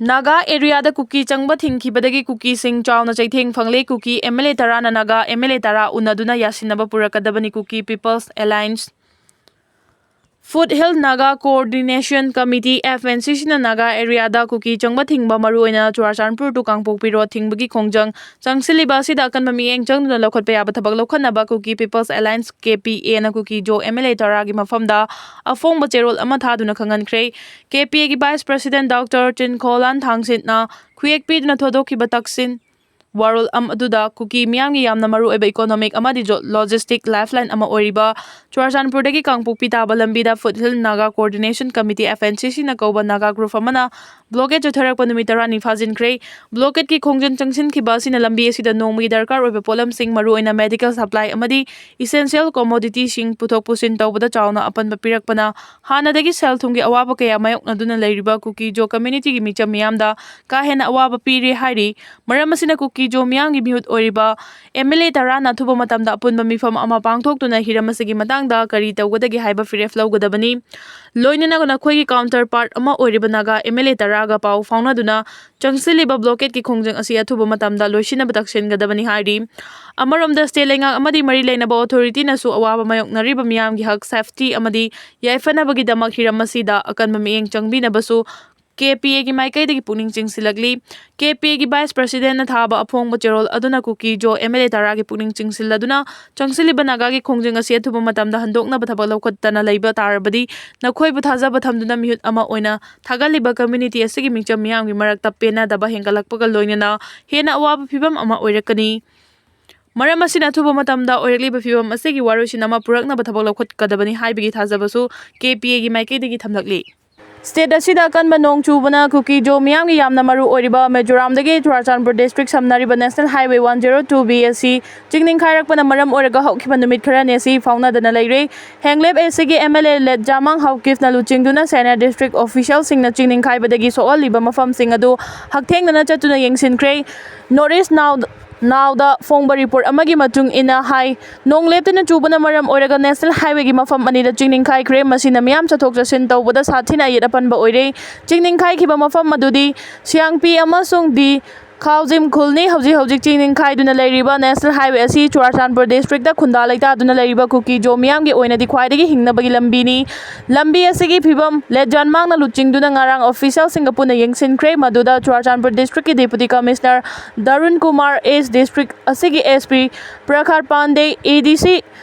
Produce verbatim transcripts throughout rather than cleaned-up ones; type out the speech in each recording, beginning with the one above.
ꯅꯥꯒꯥ ꯑꯦꯔꯤꯌꯥꯗ ꯀꯨꯀꯤ ꯆꯪꯕ ꯊꯤꯡꯈꯤꯕꯗꯒꯤ ꯀꯨꯀꯤꯁꯤꯡ ꯆꯥꯎꯅ ꯆꯩꯊꯦꯡ ꯐꯪꯂꯦ꯫ ꯀꯨꯀꯤ ꯑꯦꯝ ꯑꯦꯜ ꯑꯦ ꯇꯔꯥꯅ ꯅꯥꯒꯥ ꯑꯦꯝ ꯑꯦꯜ ꯑꯦ ꯇꯔꯥ ꯎꯅꯗꯨꯅ ꯌꯥꯁꯤꯟꯅꯕ ꯄꯨꯔꯛꯀꯗꯕꯅꯤ꯫ Kuki peoples alliance food hill Naga coordination committee, F N ꯁꯤ ꯁꯤꯅ ꯅꯥꯒꯥ ꯑꯦꯔꯤꯌꯥꯗ ꯀꯨꯀꯤ ꯆꯪꯕ ꯊꯤꯡꯕ, ꯃꯔꯨꯑꯣꯏꯅ ꯆꯨꯔꯥꯆꯥꯟꯄꯨꯔ to ꯀꯥꯡꯄꯣꯛꯄꯤ ꯔꯣꯗ ꯊꯤꯡꯕꯒꯤ ꯈꯣꯡꯖꯪ ꯆꯪꯁꯤꯜꯂꯤꯕ ꯑꯁꯤꯗ ꯑꯀꯟꯕ ꯃꯤꯠꯌꯦꯡ ꯆꯪꯗꯨꯅ ꯂꯧꯈꯠꯄ ꯌꯥꯕ ꯊꯕꯛ ꯂꯧꯈꯠꯅꯕ ꯀꯨꯀꯤ ꯄꯤꯄꯜꯁ ꯑꯦꯂꯥꯏꯟꯁ, ꯀꯦ ꯄꯤ ꯑꯦꯅ ꯀꯨꯀꯤ ꯖꯣ ꯑꯦꯝ ꯑꯦꯜ ꯑꯦ ꯇꯔꯥꯒꯤ ꯃꯐꯝꯗ ꯑꯐꯣꯡꯕ ꯆꯦꯔꯣꯜ ꯑꯃ ꯊꯥꯗꯨꯅ ꯈꯪꯍꯟꯈ꯭ꯔꯦ꯫ ꯀꯦ ꯄꯤ ꯑꯦꯒꯤ ꯚꯥꯏꯁ ꯄ꯭ꯔꯁꯤꯗꯦꯟ ꯗꯣꯛꯇꯔ ꯆꯤꯟꯈꯣꯂꯥꯟ ꯊꯥꯡꯁꯤꯠꯅ ꯈꯨꯌꯦꯛ ꯄꯤꯗꯨꯅ ꯊꯣꯏꯗꯣꯛꯈꯤꯕ ꯊꯛꯁꯤꯟ ꯋꯥꯔꯣꯜ ꯑꯝ ꯑꯗꯨꯗ ꯀꯨꯀꯤ ꯃꯤꯌꯥꯝꯒꯤ ꯌꯥꯝꯅ ꯃꯔꯨꯑꯣꯏꯕ ꯏꯀꯣꯅꯣꯃꯤꯛ ꯑꯃꯗꯤ ꯖꯣ-, ꯂꯣꯖꯤꯁꯇꯤꯛ ꯂꯥꯏꯐꯂꯥꯏꯟ ꯑꯃ ꯑꯣꯏꯔꯤꯕ ꯆꯨꯔꯥꯆꯥꯟꯄꯨꯔꯗꯒꯤ ꯀꯥꯡꯄꯣꯛꯄꯤ ꯇꯥꯕ ꯂꯝꯕꯤꯗ foot hill Naga coordination committee, F N ꯁꯤ ꯁꯤꯅ ꯀꯧꯕ ꯅꯥꯒꯥ ꯒ꯭ꯔꯨꯞ ꯑꯃꯅ ꯕ꯭ꯂꯣꯀꯦꯠ ꯆꯠꯊꯔꯛꯄ ꯅꯨꯃꯤꯠ ꯇꯔꯥꯅꯤ ꯐꯥꯖꯤꯟꯈ꯭ꯔꯦ꯫ ꯕ꯭ꯂꯣꯀꯦꯠꯀꯤ ꯈꯣꯡꯖꯪ ꯆꯪꯁꯤꯟꯈꯤꯕ ꯑꯁꯤꯅ ꯂꯝꯕꯤ ꯑꯁꯤꯗ ꯅꯣꯡꯃꯒꯤ ꯗꯔꯀꯥꯔ ꯑꯣꯏꯕ ꯄꯣꯠꯂꯝꯁꯤꯡ, ꯃꯔꯨꯑꯣꯏꯅ ꯃꯦꯗꯤꯀꯦꯜ ꯁꯄ꯭ꯂꯥꯏ ꯑꯃꯗꯤ ꯏꯁꯦꯟꯁꯤꯌꯦꯜ ꯀꯣꯃꯣꯗꯤꯇꯤꯁꯤꯡ ꯄꯨꯊꯣꯛ ꯄꯨꯁꯤꯟ ꯇꯧꯕꯗ ꯆꯥꯎꯅ ꯑꯄꯟꯕ ꯄꯤꯔꯛꯄꯅ ꯍꯥꯟꯅꯗꯒꯤ ꯁꯦꯜ ꯊꯨꯝꯒꯤ ꯑꯋꯥꯕ ꯀꯌꯥ ꯃꯥꯌꯣꯛꯅꯗꯨꯅ ꯂꯩꯔꯤꯕ ꯀꯨꯀꯤ ꯖꯣ ꯀꯝꯃ꯭ꯌꯨꯅꯤꯇꯤꯒꯤ ꯃꯤꯆꯝ ꯃꯤꯌꯥꯝꯗ ꯀꯥ ꯍꯦꯟꯅ ꯑꯋꯥꯕ ꯄꯤꯔꯦ ꯍꯥꯏꯔꯤ꯫ ꯃꯔꯝ ꯑꯁꯤꯅ ꯀꯨꯀꯤ ꯖꯣ ꯃꯤꯌꯥꯝꯒꯤ ꯃꯤꯍꯨꯠ ꯑꯣꯏꯔꯤꯕ ꯑꯦꯝ ꯑꯦꯜ ꯑꯦ ꯇꯔꯥꯅ ꯑꯊꯨꯕ ꯃꯇꯝꯗ ꯑꯄꯨꯟꯕ ꯃꯤꯐꯝ ꯑꯃ ꯄꯥꯡꯊꯣꯛꯇꯨꯅ ꯍꯤꯔꯝ ꯑꯁꯤꯒꯤ ꯃꯇꯥꯡꯗ ꯀꯔꯤ ꯇꯧꯒꯗꯒꯦ ꯍꯥꯏꯕ ꯐꯤꯔꯦꯞ ꯂꯧꯒꯗꯕꯅꯤ꯫ ꯂꯣꯏꯅꯅ ꯅꯈꯣꯏꯒꯤ ꯀꯥꯎꯟꯇꯔ ꯄꯥꯔꯠ ꯑꯃ ꯑꯣꯏꯔꯤꯕ ꯅꯥꯒꯥ ꯑꯦꯝ ꯑꯦꯜ ꯑꯦ ꯇꯔꯥꯒ ꯄꯥꯎ ꯐꯥꯎꯅꯗꯨꯅ ꯆꯪꯁꯤꯜꯂꯤꯕ ꯕ꯭ꯂꯣꯀꯦꯠꯀꯤ ꯈꯣꯡꯖꯪ ꯑꯁꯤ ꯑꯊꯨꯕ ꯃꯇꯝꯗ ꯂꯣꯏꯁꯤꯟꯅꯕ ꯇꯛꯁꯤꯟꯒꯗꯕꯅꯤ ꯍꯥꯏꯔꯤ꯫ ꯑꯃꯔꯣꯝꯗ, ꯁ꯭ꯇꯦꯠ ꯂꯩꯉꯥꯛ ꯑꯃꯗꯤ ꯃꯔꯤ ꯂꯩꯅꯕ ꯑꯣꯊꯣꯔꯤꯇꯤꯅꯁꯨ ꯑꯋꯥꯕ ꯃꯥꯌꯣꯛꯅꯔꯤꯕ ꯃꯤꯌꯥꯝꯒꯤ ꯍꯛ, ꯁꯦꯐꯇꯤ ꯑꯃꯗꯤ ꯌꯥꯏꯐꯅꯕꯒꯤꯗꯃꯛ ꯍꯤꯔꯝ ꯑꯁꯤꯗ ꯑꯀꯟꯕ ꯃꯤꯠꯌꯦꯡ ꯆꯪꯕꯤꯅꯕꯁꯨ ꯀꯦ ꯄꯤ ꯑꯦꯒꯤ ꯃꯥꯏꯀꯩꯗꯒꯤ ꯄꯨꯛꯅꯤꯡ ꯆꯤꯡꯁꯤꯜꯂꯛꯂꯤ꯫ ꯀꯦ ꯄꯤ ꯑꯦꯒꯤ ꯚꯥꯏꯁ ꯄ꯭ꯔꯁꯤꯗꯦꯟꯅ ꯊꯥꯕ ꯑꯐꯣꯡꯕ ꯆꯦꯔꯣꯜ ꯑꯗꯨꯅ ꯀꯨꯀꯤ ꯖꯣ ꯑꯦꯝ ꯑꯦꯜ ꯑꯦ ꯇꯔꯥꯒꯤ ꯄꯨꯛꯅꯤꯡ ꯆꯤꯡꯁꯤꯜꯂꯗꯨꯅ ꯆꯪꯁꯤꯜꯂꯤꯕ ꯅꯥꯒꯥꯒꯤ ꯈꯣꯡꯖꯪ ꯑꯁꯤ ꯑꯊꯨꯕ ꯃꯇꯝꯗ ꯍꯟꯗꯣꯛꯅꯕ ꯊꯕꯛ ꯂꯧꯈꯠꯇꯅ ꯂꯩꯕ ꯇꯥꯔꯕꯗꯤ ꯅꯈꯣꯏꯕꯨ ꯊꯥꯖꯕ ꯊꯝꯗꯨꯅ ꯃꯤꯍꯨꯠ ꯑꯃ ꯑꯣꯏꯅ ꯊꯥꯒꯠꯂꯤꯕ ꯀꯝꯃ꯭ꯌꯨꯅꯤꯇꯤ ꯑꯁꯤꯒꯤ ꯃꯤꯆꯝ ꯃꯤꯌꯥꯝꯒꯤ ꯃꯔꯛꯇ ꯄꯦꯟꯅꯗꯕ ꯍꯦꯟꯒꯠꯂꯛꯄꯒ ꯂꯣꯏꯅꯅ ꯍꯦꯟꯅ ꯑꯋꯥꯕ ꯐꯤꯚꯝ ꯑꯃ ꯑꯣꯏꯔꯛꯀꯅꯤ꯫ ꯃꯔꯝ ꯑꯁꯤꯅ ꯑꯊꯨꯕ ꯃꯇꯝꯗ ꯑꯣꯏꯔꯛꯂꯤꯕ ꯐꯤꯚꯝ ꯑꯁꯤꯒꯤ ꯋꯥꯔꯣꯏꯁꯤꯟ ꯑꯃ ꯄꯨꯔꯛꯅꯕ ꯊꯕꯛ ꯂꯧꯈꯠꯀꯗꯕꯅꯤ ꯍꯥꯏꯕꯒꯤ ꯊꯥꯖꯕꯁꯨ ꯀꯦ ꯄꯤ ꯑꯦꯒꯤ ꯃꯥꯏꯀꯩꯗꯒꯤ ꯊꯝꯂꯛꯂꯤ꯫ ꯁ꯭ꯇꯦꯠ ꯑꯁꯤꯗ ꯑꯀꯟꯕ ꯅꯣꯡ ꯆꯨꯕꯅ ꯀꯨꯀꯤ ꯖꯣ ꯃꯤꯌꯥꯝꯒꯤ ꯌꯥꯝꯅ ꯃꯔꯨ ꯑꯣꯏꯔꯤꯕ ꯃꯤꯖꯣꯔꯥꯝꯗꯒꯤ ꯆꯨꯔꯥꯆꯥꯟꯄꯨꯔ ꯗꯤꯁꯇ꯭ꯔꯤꯛ ꯁꯝꯅꯔꯤꯕ national highway one zero two B ꯑꯁꯤ ꯆꯤꯡ ꯅꯤꯡꯈꯥꯏꯔꯛꯄꯅ ꯃꯔꯝ ꯑꯣꯏꯔꯒ ꯍꯧꯈꯤꯕ ꯅꯨꯃꯤꯠ ꯈꯔꯅꯤ ꯑꯁꯤ ꯐꯥꯎꯅꯗꯅ ꯂꯩꯔꯦ꯫ ꯍꯦꯡꯂꯦꯞ ꯑꯦ ꯁꯤꯒꯤ ꯑꯦꯝ ꯑꯦꯜ ꯑꯦ ꯂꯦꯠ ꯖꯥꯃꯥꯡ ꯍꯥꯎꯀꯤꯐꯅ ꯂꯨꯆꯤꯡꯗꯨꯅ ꯁꯦꯅꯤꯌꯔ ꯗꯤꯁꯇ꯭ꯔꯤꯛ ꯑꯣꯐꯤꯁꯤꯌꯦꯜꯁꯤꯡꯅ ꯆꯤꯡ ꯅꯤꯡꯈꯥꯏꯕꯗꯒꯤ ꯁꯣꯛꯍꯜꯂꯤꯕ ꯃꯐꯝꯁꯤꯡ ꯑꯗꯨ ꯍꯛꯊꯦꯡꯅꯅ ꯆꯠꯇꯨꯅ ꯌꯦꯡꯁꯤꯟꯈ꯭ꯔꯦ꯫ ꯅꯣꯔꯠ ꯏꯁ ꯅꯥꯎ ꯅꯥꯎꯗ ꯐꯣꯡꯕ ꯔꯤꯄꯣꯔꯠ ꯑꯃꯒꯤ ꯃꯇꯨꯡ ꯏꯟꯅ ꯍꯥꯏ, ꯅꯣꯡ ꯂꯦꯞꯇꯅ ꯆꯨꯕꯅ ꯃꯔꯝ ꯑꯣꯏꯔꯒ ꯅꯦꯁꯅꯦꯜ ꯍꯥꯏꯋꯦꯒꯤ ꯃꯐꯝ ꯑꯅꯤꯗ ꯆꯤꯡ ꯅꯤꯡꯈꯥꯏꯈ꯭ꯔꯦ꯫ ꯃꯁꯤꯅ ꯃꯤꯌꯥꯝ ꯆꯠꯊꯣꯛ ꯆꯠꯁꯤꯟ ꯇꯧꯕꯗ ꯁꯥꯊꯤꯅ ꯑꯌꯦꯠ ꯑꯄꯟꯕ ꯑꯣꯏꯔꯦ꯫ ꯆꯤꯡ ꯅꯤꯡꯈꯥꯏꯈꯤꯕ ꯃꯐꯝ ꯑꯗꯨꯗꯤ ꯁꯤꯌꯥꯡꯄꯤ ꯑꯃꯁꯨꯡ ꯗꯤ ꯈꯥꯎꯖꯤꯝ ꯈꯨꯜꯅꯤ꯫ ꯍꯧꯖꯤꯛ ꯍꯧꯖꯤꯛ ꯆꯤꯡ ꯅꯤꯡꯈꯥꯏꯗꯨꯅ ꯂꯩꯔꯤꯕ ꯅꯦꯁꯅꯦꯜ ꯍꯥꯏꯋꯦ ꯑꯁꯤ ꯆꯨꯔꯥꯆꯥꯟꯄꯨꯔ ꯗꯤꯁꯇ꯭ꯔꯤꯛꯇ ꯈꯨꯟꯗꯥ ꯂꯩꯇꯥꯗꯨꯅ ꯂꯩꯔꯤꯕ ꯀꯨꯀꯤ ꯖꯣ ꯃꯤꯌꯥꯝꯒꯤ ꯑꯣꯏꯅꯗꯤ ꯈ꯭ꯋꯥꯏꯗꯒꯤ ꯍꯤꯡꯅꯕꯒꯤ ꯂꯝꯕꯤꯅꯤ꯫ ꯂꯝꯕꯤ ꯑꯁꯤꯒꯤ ꯐꯤꯕꯝ ꯂꯦꯠꯖꯥꯟꯃꯥꯡꯅ ꯂꯨꯆꯤꯡꯗꯨꯅ ꯉꯔꯥꯡ ꯑꯣꯐꯤꯁꯤꯌꯦꯜꯁꯤꯡꯒ ꯄꯨꯟꯅ ꯌꯦꯡꯁꯤꯟꯈ꯭ꯔꯦ, ꯃꯗꯨꯗ ꯆꯨꯔꯥꯆꯥꯟꯄꯨꯔ ꯗꯤꯁꯇ꯭ꯔꯤꯛꯀꯤ ꯗꯤꯄꯨꯇꯤ ꯀꯃꯤꯁꯅꯔ ꯗꯔꯨꯟ ꯀꯨꯃꯥꯔ, ꯑꯦꯁ ꯗꯤꯁꯇ꯭ꯔꯤꯛ ꯑꯁꯤꯒꯤ ꯑꯦꯁ ꯄꯤ ꯄ꯭ꯔꯈꯥꯔ ꯄꯥꯟꯗꯦ, ꯑꯦ ꯗꯤ ꯁꯤ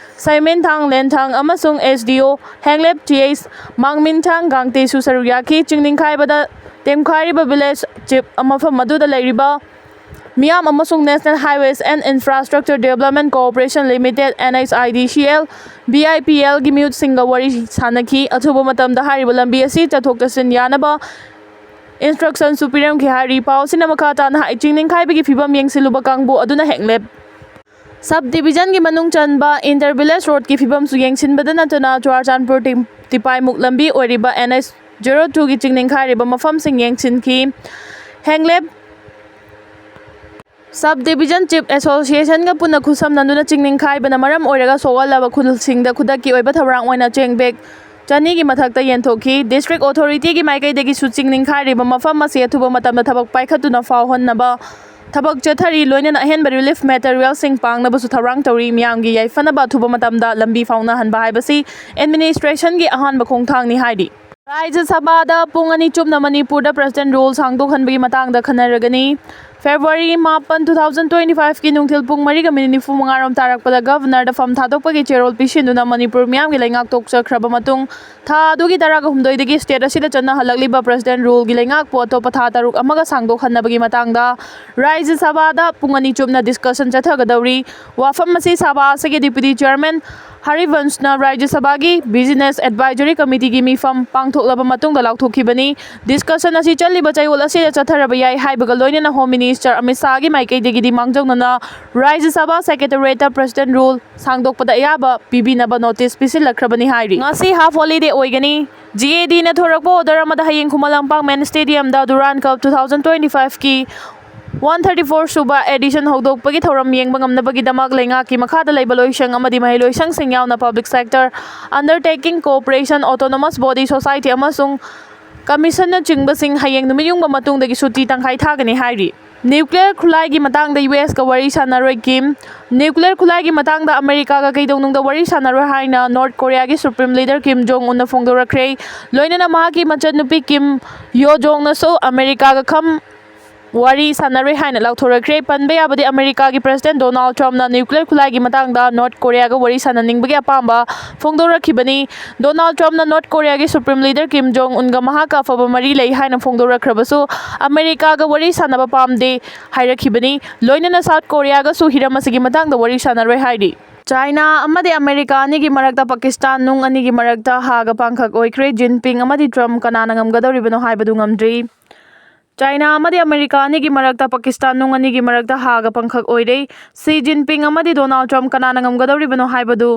ꯁꯥꯏꯃꯦꯟꯊꯥꯡ ꯂꯦꯟꯊꯥꯡ ꯑꯃꯁꯨꯡ ꯑꯦꯁ ꯗꯤ ꯑꯣ ꯍꯦꯡꯂꯦꯞ ꯇꯤ ꯑꯩꯆ ꯃꯥꯡꯃꯤꯟꯊꯥꯡ ꯒꯥꯡꯇꯦꯁꯨ ꯁꯔꯨꯛ ꯌꯥꯈꯤ꯫ ꯆꯤꯡ ꯅꯤꯡꯈꯥꯏꯕꯗ ꯇꯦꯝꯈꯥꯏꯔꯤꯕ ꯚꯤꯂꯦꯖ ꯆꯤꯞ ꯃꯐꯝ ꯑꯗꯨꯗ ꯂꯩꯔꯤꯕ ꯃꯤꯌꯥꯝ ꯑꯃꯁꯨꯡ National Highways and Infrastructure Development Corporation Limited, N H I D C L, B I P L, ꯒꯤ ꯃꯤꯍꯨꯠꯁꯤꯡꯒ ꯋꯥꯔꯤ ꯁꯥꯟꯅꯈꯤ꯫ ꯑꯊꯨꯕ ꯃꯇꯝꯗ ꯍꯥꯏꯔꯤꯕ ꯂꯝꯕꯤ ꯑꯁꯤ ꯆꯠꯊꯣꯛ ꯆꯠꯁꯤꯟ ꯌꯥꯅꯕ ꯏꯟꯁꯇ꯭ꯔꯛꯁꯟꯁꯨ ꯄꯤꯔꯝꯈꯤ ꯍꯥꯏꯔꯤ꯫ ꯄꯥꯎ ꯑꯁꯤꯅ ꯃꯈꯥ ꯇꯥꯅ ꯍꯥꯏ, ꯆꯤꯡ ꯅꯤꯡꯈꯥꯏꯕꯒꯤ ꯐꯤꯕꯝ ꯌꯦꯡꯁꯤꯜꯂꯨꯕ ꯀꯥꯡꯕꯨ ꯑꯗꯨꯅ ꯍꯦꯡꯂꯦꯞ ꯁꯕ ꯗꯤꯕꯤꯖꯟꯒꯤ ꯃꯅꯨꯡ ꯆꯟꯕ ꯏꯟꯇꯔ ꯚꯤꯂꯦꯖ ꯔꯣꯗꯀꯤ ꯐꯤꯕꯝꯁꯨ ꯌꯦꯡꯁꯤꯟꯕꯗ ꯅꯠꯇꯅ ꯆꯨꯔꯥꯆꯥꯟꯄꯨꯔ ꯇꯤ-, ꯇꯤꯄꯥꯏꯃꯨꯛ ꯂꯝꯕꯤ ꯑꯣꯏꯔꯤꯕ N H zero two ꯒꯤ ꯆꯤꯡ ꯅꯤꯡꯈꯥꯏꯔꯤꯕ ꯃꯐꯝꯁꯤꯡ ꯌꯦꯡꯁꯤꯟꯈꯤ꯫ ꯍꯦꯡꯂꯦꯞ ꯁꯕ ꯗꯤꯕꯤꯖꯟ ꯆꯤꯞ ꯑꯦꯁꯣꯁꯤꯌꯦꯁꯟꯒ ꯄꯨꯟꯅ ꯈꯨꯠꯁꯝꯅꯗꯨꯅ ꯆꯤꯡ ꯅꯤꯡꯈꯥꯏꯕꯅ ꯃꯔꯝ ꯑꯣꯏꯔꯒ ꯁꯣꯛꯍꯜꯂꯕ ꯈꯨꯜꯁꯤꯡꯗ ꯈꯨꯗꯛꯀꯤ ꯑꯣꯏꯕ ꯊꯧꯔꯥꯡ ꯑꯣꯏꯅ ꯆꯦꯡ ꯕꯦꯒ ꯆꯅꯤꯒꯤ ꯃꯊꯛꯇ ꯌꯦꯟꯊꯣꯛꯈꯤ꯫ ꯗꯤꯁꯇ꯭ꯔꯤꯛ ꯑꯣꯊꯣꯔꯤꯇꯤꯒꯤ ꯃꯥꯏꯀꯩꯗꯒꯤꯁꯨ ꯆꯤꯡ ꯅꯤꯡꯈꯥꯏꯔꯤꯕ ꯃꯐꯝ ꯑꯁꯤ ꯑꯊꯨꯕ ꯃꯇꯝꯗ ꯊꯕꯛ ꯄꯥꯏꯈꯠꯇꯨꯅ ꯐꯥꯎꯍꯟꯅꯕ ꯊꯕꯛ ꯆꯠꯊꯔꯤ, ꯂꯣꯏꯅꯅ ꯑꯍꯦꯟꯕ ꯔꯤꯂꯤꯐ ꯃꯦꯇꯔꯤꯌꯦꯜꯁꯤꯡ ꯄꯥꯡꯅꯕꯁꯨ ꯊꯧꯔꯥꯡ ꯇꯧꯔꯤ꯫ ꯃꯤꯌꯥꯝꯒꯤ ꯌꯥꯏꯐꯅꯕ ꯑꯊꯨꯕ ꯃꯇꯝꯗ ꯂꯝꯕꯤ ꯐꯥꯎꯅꯍꯟꯕ ꯍꯥꯏꯕꯁꯤ ꯑꯦꯗꯃꯤꯅꯤꯁꯇ꯭ꯔꯦꯁꯟꯒꯤ ꯑꯍꯥꯟꯕ ꯈꯣꯡꯊꯥꯡꯅꯤ ꯍꯥꯏꯔꯤ꯫ ꯔꯥꯖ꯭ꯌ ꯁꯚꯥꯗ ꯄꯨꯡ ꯑꯅꯤ ꯆꯨꯞꯅ ꯃꯅꯤꯄꯨꯔꯗ ꯄ꯭ꯔꯁꯤꯗꯦꯟ ꯔꯨꯜ ꯁꯥꯡꯗꯣꯛꯍꯟꯕꯒꯤ ꯃꯇꯥꯡꯗ ꯈꯟꯅꯔꯒꯅꯤ꯫ ꯐꯦꯕ꯭ꯔꯨꯋꯥꯔꯤ ꯃꯥꯄꯟ, two thousand twenty fiveꯀꯤ ꯅꯨꯡꯊꯤꯜ ꯄꯨꯡ ꯃꯔꯤꯒ ꯃꯤꯅꯤꯠ ꯅꯤꯐꯨ ꯃꯉꯥ ꯔꯣꯝ ꯇꯥꯔꯛꯄꯗ ꯒꯚꯔꯅꯔꯗ ꯐꯝ ꯊꯥꯗꯣꯛꯄꯒꯤ ꯆꯦꯔꯣꯜ ꯄꯤꯁꯤꯟꯗꯨꯅ ꯃꯅꯤꯄꯨꯔ ꯃꯤꯌꯥꯝꯒꯤ ꯂꯩꯉꯥꯛ ꯇꯣꯛꯆꯈ꯭ꯔꯕ ꯃꯇꯨꯡ, ꯊꯥ ꯑꯗꯨꯒꯤ ꯇꯔꯥꯒ ꯍꯨꯝꯗꯣꯏꯗꯒꯤ ꯁ꯭ꯇꯦꯠ ꯑꯁꯤꯗ ꯆꯠꯅꯍꯜꯂꯛꯂꯤꯕ ꯄ꯭ꯔꯁꯤꯗꯦꯟ ꯔꯨꯜꯒꯤ ꯂꯩꯉꯥꯛꯄꯨ ꯑꯇꯣꯞꯄ ꯊꯥ ꯇꯔꯨꯛ ꯑꯃꯒ ꯁꯥꯡꯗꯣꯛꯍꯟꯅꯕꯒꯤ ꯃꯇꯥꯡꯗ ꯔꯥꯖ꯭ꯌ ꯁꯚꯥꯗ ꯄꯨꯡ ꯑꯅꯤ ꯆꯨꯞꯅ ꯗꯤꯁꯀꯁꯟ ꯆꯠꯊꯒꯗꯧꯔꯤ꯫ ꯋꯥꯐꯝ ꯑꯁꯤ ꯁꯚꯥ ꯑꯁꯤꯒꯤ ꯗꯤꯄ꯭ꯌꯨꯇꯤ ꯆꯤꯌꯔꯃꯦꯟ ꯍꯔꯤꯕꯟꯁꯅ ꯔꯥꯖ꯭ꯌ ꯁꯚꯥꯒꯤ ꯕꯤꯖꯤꯅꯦꯁ ꯑꯦꯗꯚꯥꯏꯖꯔꯤ ꯀꯃꯤꯇꯤꯒꯤ ꯃꯤꯐꯝ ꯄꯥꯡꯊꯣꯛꯂꯕ ꯃꯇꯨꯡꯗ ꯂꯥꯎꯊꯣꯛꯈꯤꯕꯅꯤ꯫ ꯗꯤꯁꯀꯁꯟ ꯑꯁꯤ ꯆꯠꯂꯤꯕ ꯆꯌꯣꯜ ꯑꯁꯤꯗ ꯆꯠꯊꯔꯕ ꯌꯥꯏ ꯍꯥꯏꯕꯒ ꯂꯣꯏꯅꯅ ꯍꯣꯝ ꯃꯤꯅꯤꯁꯇꯔ ꯑꯃꯤꯠ ꯁꯥꯍꯒꯤ ꯃꯥꯏꯀꯩꯗꯒꯤꯗꯤ ꯃꯥꯡꯖꯧꯅꯅ ꯔꯥꯖ꯭ꯌ ꯁꯚꯥ ꯁꯦꯀ꯭ꯔꯦꯇꯔꯤꯌꯦꯠꯇ ꯄ꯭ꯔꯁꯤꯗꯦꯟ ꯔꯨꯜ ꯁꯥꯡꯗꯣꯛꯄꯗ ꯑꯌꯥꯕ ꯄꯤꯕꯤꯅꯕ ꯅꯣꯇꯤꯁ ꯄꯤꯁꯤꯜꯂꯛꯈ꯭ꯔꯕꯅꯤ ꯍꯥꯏꯔꯤ꯫ ꯉꯁꯤ ꯍꯥꯐ ꯍꯣꯂꯤꯗꯦ ꯑꯣꯏꯒꯅꯤ꯫ ꯖꯤ ꯑꯦ ꯗꯤꯅ ꯊꯣꯔꯛꯄ ꯑꯣꯔꯗꯔ ꯑꯃꯗ ꯍꯌꯦꯡ ꯈꯨꯃꯟ ꯂꯝꯄꯥꯛ ꯃꯦꯟ ꯁ꯭ꯇꯦꯗꯤꯌꯝꯗ Durand cup two thousand twenty fiveꯀꯤ ꯋꯥꯟ ꯊꯥꯔꯇꯤ ꯐꯣꯔ ꯁꯨꯕ edition ꯍꯧꯗꯣꯛꯄꯒꯤ ꯊꯧꯔꯝ ꯌꯦꯡꯕ ꯉꯝꯅꯕꯒꯤꯗꯃꯛ ꯂꯩꯉꯥꯛꯀꯤ ꯃꯈꯥꯗ ꯂꯩꯕ ꯂꯣꯏꯁꯪ ꯑꯃꯗꯤ ꯃꯍꯩꯂꯣꯏꯁꯪꯁꯤꯡ ꯌꯥꯎꯅ public sector, undertaking, corporation, autonomous body, society ꯑꯃꯁꯨꯡ commissionꯅꯆꯤꯡꯕꯁꯤꯡ ꯍꯌꯦꯡ ꯅꯨꯃꯤꯠ ꯌꯨꯡꯕ ꯃꯇꯨꯡꯗꯒꯤ ꯁꯨꯇꯤ ꯇꯪꯈꯥꯏ ꯊꯥꯒꯅꯤ ꯍꯥꯏꯔꯤ꯫ Nuclear ꯈꯨꯠꯂꯥꯏꯒꯤ ꯃꯇꯥꯡꯗ ꯌꯨ ꯑꯦꯁꯀ ꯋꯥꯔꯤ ꯁꯥꯟꯅꯔꯣꯏ ꯀꯤꯝ꯫ Nuclear ꯈꯨꯠꯂꯥꯏꯒꯤ ꯃꯇꯥꯡꯗ ꯑꯃꯦꯔꯤꯀꯥꯒ ꯀꯩꯗꯧꯅꯨꯡꯗ ꯋꯥꯔꯤ ꯁꯥꯟꯅꯔꯣꯏ ꯍꯥꯏꯅ ꯅꯣꯔꯠ ꯀꯣꯔꯤꯌꯥꯒꯤ Supreme Leader ꯀꯤꯝ ꯖꯣꯡ ꯎꯟꯅ ꯐꯣꯡꯗꯣꯔꯛꯈ꯭ꯔꯦ꯫ ꯂꯣꯏꯅꯅ ꯃꯍꯥꯛꯀꯤ ꯃꯆꯟꯅꯨꯄꯤ ꯀꯤꯝ ꯌꯣ ꯖꯣꯡꯅꯁꯨ ꯑꯃꯦꯔꯤꯀꯥꯒ ꯈꯝ ꯋꯥꯔꯤ ꯁꯥꯟꯅꯔꯣꯏ ꯍꯥꯏꯅ ꯂꯥꯎꯊꯣꯔꯛꯈ꯭ꯔꯦ꯫ ꯄꯟꯕ ꯌꯥꯕꯗꯤ ꯑꯃꯦꯔꯤꯀꯥꯒꯤ President Donald Trumpꯅ nuclear ꯈꯨꯠꯂꯥꯏꯒꯤ ꯃꯇꯥꯡꯗ ꯅꯣꯔꯠ ꯀꯣꯔꯤꯌꯥꯒ ꯋꯥꯔꯤ ꯁꯥꯟꯅꯅꯤꯡꯕꯒꯤ ꯑꯄꯥꯝꯕ ꯐꯣꯡꯗꯣꯔꯛꯈꯤꯕꯅꯤ꯫ Donald Trumpꯅ ꯅꯣꯔꯠ ꯀꯣꯔꯤꯌꯥꯒꯤ Supreme Leader ꯀꯤꯝ ꯖꯣꯡ ꯎꯟꯒ ꯃꯍꯥꯛꯀ ꯑꯐꯕ ꯃꯔꯤ ꯂꯩ ꯍꯥꯏꯅ ꯐꯣꯡꯗꯣꯔꯛꯈ꯭ꯔꯕꯁꯨ ꯑꯃꯦꯔꯤꯀꯥꯒ ꯋꯥꯔꯤ ꯁꯥꯟꯅꯕ ꯄꯥꯝꯗꯦ ꯍꯥꯏꯔꯛꯈꯤꯕꯅꯤ꯫ ꯂꯣꯏꯅꯅ ꯁꯥꯎꯠ ꯀꯣꯔꯤꯌꯥꯒꯁꯨ ꯍꯤꯔꯝ ꯑꯁꯤꯒꯤ ꯃꯇꯥꯡꯗ ꯋꯥꯔꯤ ꯁꯥꯟꯅꯔꯣꯏ ꯍꯥꯏꯔꯤ꯫ ꯆꯥꯏꯅꯥ ꯑꯃꯗꯤ ꯑꯃꯦꯔꯤꯀꯥ ꯑꯅꯤꯒꯤ ꯃꯔꯛꯇ ꯄꯥꯀꯤꯁꯇꯥꯟ ꯅꯨꯡ ꯑꯅꯤꯒꯤ ꯃꯔꯛꯇ ꯍꯥꯒ ꯄꯥꯡꯈꯛ ꯑꯣꯏꯈ꯭ꯔꯦ꯫ ꯖꯤꯟꯄꯤꯡ ꯑꯃꯗꯤ ꯇ꯭ꯔꯝꯞ ꯀꯅꯥꯅ ꯉꯝꯒꯗꯧꯔꯤꯕꯅꯣ ꯍꯥꯏꯕꯗꯨ ꯉꯝꯗ꯭ꯔꯤ꯫ ꯆꯥꯏꯅꯥ ꯑꯃꯗꯤ ꯑꯃꯦꯔꯤꯀꯥ ꯑꯅꯤꯒꯤ ꯃꯔꯛꯇ ꯄꯥꯀꯤꯁꯇꯥꯟ ꯅꯨꯡ ꯑꯅꯤꯒꯤ ꯃꯔꯛꯇ ꯍꯥꯒ ꯄꯥꯡꯈꯛ ꯑꯣꯏꯔꯦ꯫ ꯁꯤ ꯖꯤꯟꯄꯤꯡ ꯑꯃꯗꯤ ꯗꯣꯅꯥꯜꯗ ꯇ꯭ꯔꯝꯞ ꯀꯅꯥꯅ ꯉꯝꯒꯗꯧꯔꯤꯕꯅꯣ ꯍꯥꯏꯕꯗꯨ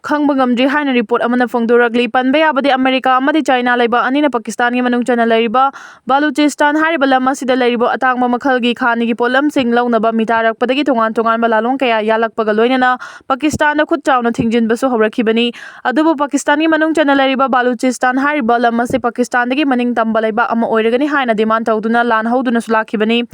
ꯈꯪꯕ ꯉꯝꯗ꯭ꯔꯤ ꯍꯥꯏꯅ ꯔꯤꯄꯣꯔꯠ ꯑꯃꯅ ꯐꯣꯡꯗꯣꯔꯛꯂꯤ꯫ ꯄꯟꯕ ꯌꯥꯕꯗꯤ ꯑꯃꯦꯔꯤꯀꯥ ꯑꯃꯗꯤ ꯆꯥꯏꯅꯥ ꯂꯩꯕꯥꯛ ꯑꯅꯤꯅ ꯄꯥꯀꯤꯁꯇꯥꯟꯒꯤ ꯃꯅꯨꯡ ꯆꯟꯅ ꯂꯩꯔꯤꯕ ꯕꯥꯂꯨꯆꯤꯁꯇꯥꯟ ꯍꯥꯏꯔꯤꯕ ꯂꯝ ꯑꯁꯤꯗ ꯂꯩꯔꯤꯕ ꯑꯇꯥꯡꯕ ꯃꯈꯜꯒꯤ ꯈꯥꯅꯤꯒꯤ ꯄꯣꯠꯂꯝꯁꯤꯡ ꯂꯧꯅꯕ ꯃꯤ ꯇꯥꯔꯛꯄꯗꯒꯤ ꯇꯣꯉꯥꯟ ꯇꯣꯉꯥꯟꯕ ꯂꯥꯂꯣꯡ ꯀꯌꯥ ꯌꯥꯜꯂꯛꯄꯒ ꯂꯣꯏꯅꯅ ꯄꯥꯀꯤꯁꯇꯥꯟꯗ ꯈꯨꯠ ꯆꯥꯎꯅ ꯊꯤꯡꯖꯤꯟꯕꯁꯨ ꯍꯧꯔꯛꯈꯤꯕꯅꯤ꯫ ꯑꯗꯨꯕꯨ ꯄꯥꯀꯤꯁꯇꯥꯟꯒꯤ ꯃꯅꯨꯡ ꯆꯟꯅ ꯂꯩꯔꯤꯕ ꯕꯥꯂꯨꯆꯤꯁꯇꯥꯟ ꯍꯥꯏꯔꯤꯕ ꯂꯝ ꯑꯁꯤ ꯄꯥꯀꯤꯁꯇꯥꯟꯗꯒꯤ ꯃꯅꯤꯡ ꯇꯝꯕ ꯂꯩꯕꯥꯛ ꯑꯃ ꯑꯣꯏꯔꯒꯅꯤ ꯍꯥꯏꯅ ꯗꯤꯃꯥꯟ ꯇꯧꯗꯨꯅ ꯂꯥꯟ ꯍꯧꯗꯨꯅꯁꯨ ꯂꯥꯛꯈꯤꯕꯅꯤ꯫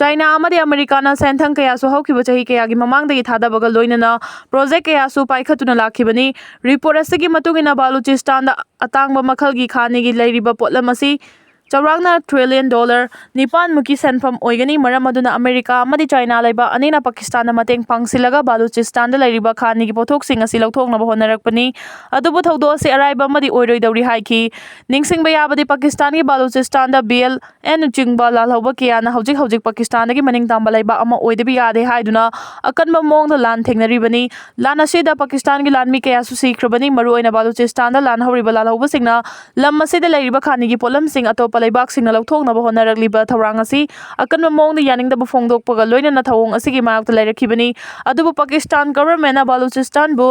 ꯆꯥꯏꯅꯥ ꯑꯃꯗꯤ ꯑꯃꯦꯔꯤꯀꯥꯅ ꯁꯦꯟꯊꯪ ꯀꯌꯥꯁꯨ ꯍꯧꯈꯤꯕ ꯆꯍꯤ ꯀꯌꯥꯒꯤ ꯃꯃꯥꯡꯗꯒꯤ ꯊꯥꯗꯕꯒ ꯂꯣꯏꯅꯅ ꯄ꯭ꯔꯣꯖꯦꯛ ꯀꯌꯥꯁꯨ ꯄꯥꯏꯈꯠꯇꯨꯅ ꯂꯥꯛꯈꯤꯕꯅꯤ꯫ ꯔꯤꯄꯣꯔꯠ ꯑꯁꯤꯒꯤ ꯃꯇꯨꯡ ꯏꯟꯅ ꯕꯥꯂꯨꯆꯤꯁꯇꯥꯟꯗ ꯑꯇꯥꯡꯕ ꯃꯈꯜꯒꯤ ꯈꯥꯅꯤꯒꯤ ꯂꯩꯔꯤꯕ ꯄꯣꯠꯂꯝ ꯑꯁꯤ ꯆꯥꯎꯔꯥꯛꯅ ꯇ꯭ꯔꯤꯂꯤꯌꯟ ꯗꯣꯂꯔ ꯅꯤꯄꯥꯟ ꯃꯨꯛꯀꯤ ꯁꯦꯟꯐꯝ ꯑꯣꯏꯒꯅꯤ꯫ ꯃꯔꯝ ꯑꯗꯨꯅ ꯑꯃꯦꯔꯤꯀꯥ ꯑꯃꯗꯤ ꯆꯥꯏꯅꯥ ꯂꯩꯕꯥꯛ ꯑꯅꯤꯅ ꯄꯥꯀꯤꯁꯇꯥꯟꯗ ꯃꯇꯦꯡ ꯄꯥꯡꯁꯤꯜꯂꯒ ꯕꯥꯂꯨꯆꯤꯁꯇꯥꯟꯗ ꯂꯩꯔꯤꯕ ꯈꯥꯅꯤꯒꯤ ꯄꯣꯠꯊꯣꯛꯁꯤꯡ ꯑꯁꯤ ꯂꯧꯊꯣꯛꯅꯕ ꯍꯣꯠꯅꯔꯛꯄꯅꯤ꯫ ꯑꯗꯨꯕꯨ ꯊꯧꯗꯣꯛ ꯑꯁꯤ ꯑꯔꯥꯏꯕ ꯑꯃꯗꯤ ꯑꯣꯏꯔꯣꯏꯗꯧꯔꯤ ꯍꯥꯏꯈꯤ꯫ ꯅꯤꯡꯁꯤꯡꯕ ꯌꯥꯕꯗꯤ ꯄꯥꯀꯤꯁꯇꯥꯟꯒꯤ ꯕꯥꯂꯨꯆꯤꯁꯇꯥꯟꯗ ꯕꯤ ꯑꯦꯜ ꯑꯦꯟꯅꯆꯤꯡꯕ ꯂꯥꯜꯍꯧꯕ ꯀꯌꯥꯅ ꯍꯧꯖꯤꯛ ꯍꯧꯖꯤꯛ ꯄꯥꯀꯤꯁꯇꯥꯟꯗꯒꯤ ꯃꯅꯤꯡ ꯇꯝꯕ ꯂꯩꯕꯥꯛ ꯑꯃ ꯑꯣꯏꯗꯕ ꯌꯥꯗꯦ ꯍꯥꯏꯗꯨꯅ ꯑꯀꯟꯕ ꯃꯑꯣꯡꯗ ꯂꯥꯟ ꯊꯦꯡꯅꯔꯤꯕꯅꯤ꯫ ꯂꯥꯟ ꯑꯁꯤꯗ ꯄꯥꯀꯤꯁꯇꯥꯟꯒꯤ ꯂꯥꯟꯃꯤ ꯀꯌꯥꯁꯨ ꯁꯤꯈ꯭ꯔꯕꯅꯤ꯫ ꯃꯔꯨꯑꯣꯏꯅ ꯕꯥꯂꯨꯆꯤꯁꯇꯥꯟꯗ ꯂꯥꯟ ꯍꯧꯔꯤꯕ ꯂꯥꯜꯍꯧꯕꯁꯤꯡꯅ ꯂꯝ ꯑꯁꯤꯗ ꯂꯩꯔꯤꯕ ꯈꯥꯅꯤꯒꯤ ꯄꯣꯠꯂꯝꯁꯤꯡ ꯑꯇꯣꯞꯄ ꯂꯩꯕꯥꯛꯁꯤꯡꯅ ꯂꯧꯊꯣꯛꯅꯕ ꯍꯣꯠꯅꯔꯛꯂꯤꯕ ꯊꯧꯔꯥꯡ ꯑꯁꯤ ꯑꯀꯟꯕ ꯃꯑꯣꯡꯗ ꯌꯥꯅꯤꯡꯗꯕ ꯐꯣꯡꯗꯣꯛꯄꯒ ꯂꯣꯏꯅꯅ ꯊꯧꯑꯣꯡ ꯑꯁꯤꯒꯤ ꯃꯥꯌꯣꯛꯇ ꯂꯩꯔꯛꯈꯤꯕꯅꯤ꯫ ꯑꯗꯨꯕꯨ ꯄꯥꯀꯤꯁꯇꯥꯟ ꯒꯚꯔꯟꯃꯦꯟꯠꯅ ꯕꯂꯨꯆꯤꯁꯇꯥꯟꯕꯨ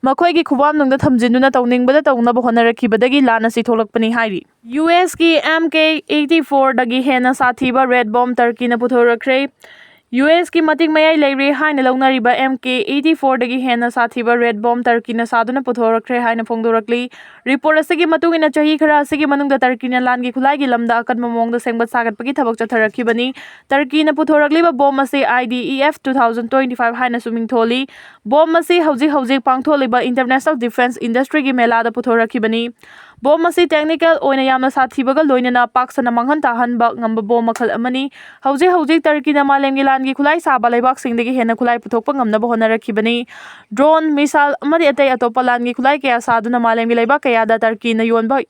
ꯃꯈꯣꯏꯒꯤ ꯈꯨꯕꯥꯝꯅꯨꯡꯗ ꯊꯝꯖꯤꯟꯗꯨꯅ ꯇꯧꯅꯤꯡꯕꯗ ꯇꯧꯅꯕ ꯍꯣꯠꯅꯔꯛꯈꯤꯕꯗꯒꯤ ꯂꯥꯟ ꯑꯁꯤ ꯊꯣꯛꯂꯛꯄꯅꯤ ꯍꯥꯏꯔꯤ꯫ ꯌꯨ ꯑꯦꯁꯀꯤ ꯑꯦꯝ ꯀꯦ ꯑꯩꯠꯇꯤ ꯐꯣꯔꯗꯒꯤ ꯍꯦꯟꯅ ꯁꯥꯊꯤꯕ ꯔꯦꯠ ꯕꯣꯝ ꯇꯔꯀꯤꯅ ꯄꯨꯊꯣꯔꯛꯈ꯭ꯔꯦ꯫ ꯌꯨ ꯑꯦꯁꯀꯤ ꯃꯇꯤꯛ ꯃꯌꯥꯏ ꯂꯩꯔꯦ ꯍꯥꯏꯅ ꯂꯧꯅꯔꯤꯕ ꯑꯦꯝ ꯀꯦ ꯑꯩꯠꯇꯤ ꯐꯣꯔꯗꯒꯤ ꯍꯦꯟꯅ ꯁꯥꯊꯤꯕ ꯔꯦꯠ ꯕꯣꯝ ꯇꯔꯀꯤꯅ ꯁꯥꯗꯨꯅ ꯄꯨꯊꯣꯔꯛꯈ꯭ꯔꯦ ꯍꯥꯏꯅ ꯐꯣꯡꯗꯣꯔꯛꯂꯤ꯫ ꯔꯤꯄꯣꯔꯠ ꯑꯁꯤꯒꯤ ꯃꯇꯨꯡ ꯏꯟꯅ ꯆꯍꯤ ꯈꯔ ꯑꯁꯤꯒꯤ ꯃꯅꯨꯡꯗ ꯇꯔꯀꯤꯅ ꯂꯥꯟꯒꯤ ꯈꯨꯠꯂꯥꯏꯒꯤ ꯂꯝꯗ ꯑꯀꯟꯕ ꯃꯑꯣꯡꯗ ꯁꯦꯝꯒꯠ ꯁꯥꯒꯠꯄꯒꯤ ꯊꯕꯛ ꯆꯠꯊꯔꯛꯈꯤꯕꯅꯤ꯫ ꯇꯔꯀꯤꯅ ꯄꯨꯊꯣꯔꯛꯂꯤꯕ ꯕꯣꯝ ꯑꯁꯤ I D E F two thousand twenty five ꯍꯥꯏꯅꯁꯨ ꯃꯤꯡꯊꯣꯜꯂꯤ꯫ ꯕꯣꯝ ꯑꯁꯤ ꯍꯧꯖꯤꯛ ꯍꯧꯖꯤꯛ ꯄꯥꯡꯊꯣꯛꯂꯤꯕ ꯏꯟꯇꯔꯅꯦꯁꯅꯦꯜ ꯗꯤꯐꯦꯟꯁ ꯏꯟꯗꯁꯇ꯭ꯔꯤꯒꯤ ꯃꯦꯂꯥꯗ ꯄꯨꯊꯣꯔꯛꯈꯤꯕꯅꯤ꯫ ꯕꯣꯝ ꯑꯁꯤ ꯇꯦꯛꯅꯤꯀꯦꯜ ꯑꯣꯏꯅ ꯌꯥꯝꯅ ꯁꯥꯊꯤꯕꯒ ꯂꯣꯏꯅꯅ ꯄꯥꯛ ꯁꯟꯅ ꯃꯥꯡꯍꯟ ꯇꯥꯍꯟꯕ ꯉꯝꯕ ꯕꯣꯝ ꯃꯈꯜ ꯑꯃꯅꯤ꯫ ꯍꯧꯖꯤꯛ ꯍꯧꯖꯤꯛ ꯇꯔꯀꯤꯅ ꯃꯥꯂꯦꯝꯒꯤ ꯂꯥꯟꯒꯤ ꯈꯨꯠꯂꯥꯏ ꯁꯥꯕ ꯂꯩꯕꯥꯛꯁꯤꯡꯗꯒꯤ ꯍꯦꯟꯅ ꯈꯨꯠꯂꯥꯏ ꯄꯨꯊꯣꯛꯄ ꯉꯝꯅꯕ ꯍꯣꯠꯅꯔꯛꯈꯤꯕꯅꯤ꯫ ꯗ꯭ꯔꯣꯟ, ꯃꯤꯁꯥꯏꯜ ꯑꯃꯗꯤ ꯑꯇꯩ ꯑꯇꯣꯞꯄ ꯂꯥꯟꯒꯤ ꯈꯨꯠꯂꯥꯏ ꯀꯌꯥ ꯁꯥꯗꯨꯅ ꯃꯥꯂꯦꯝꯒꯤ ꯂꯩꯕꯥꯛ ꯀꯌꯥꯗ ꯇꯔꯀꯤꯅ ꯌꯣꯟꯕ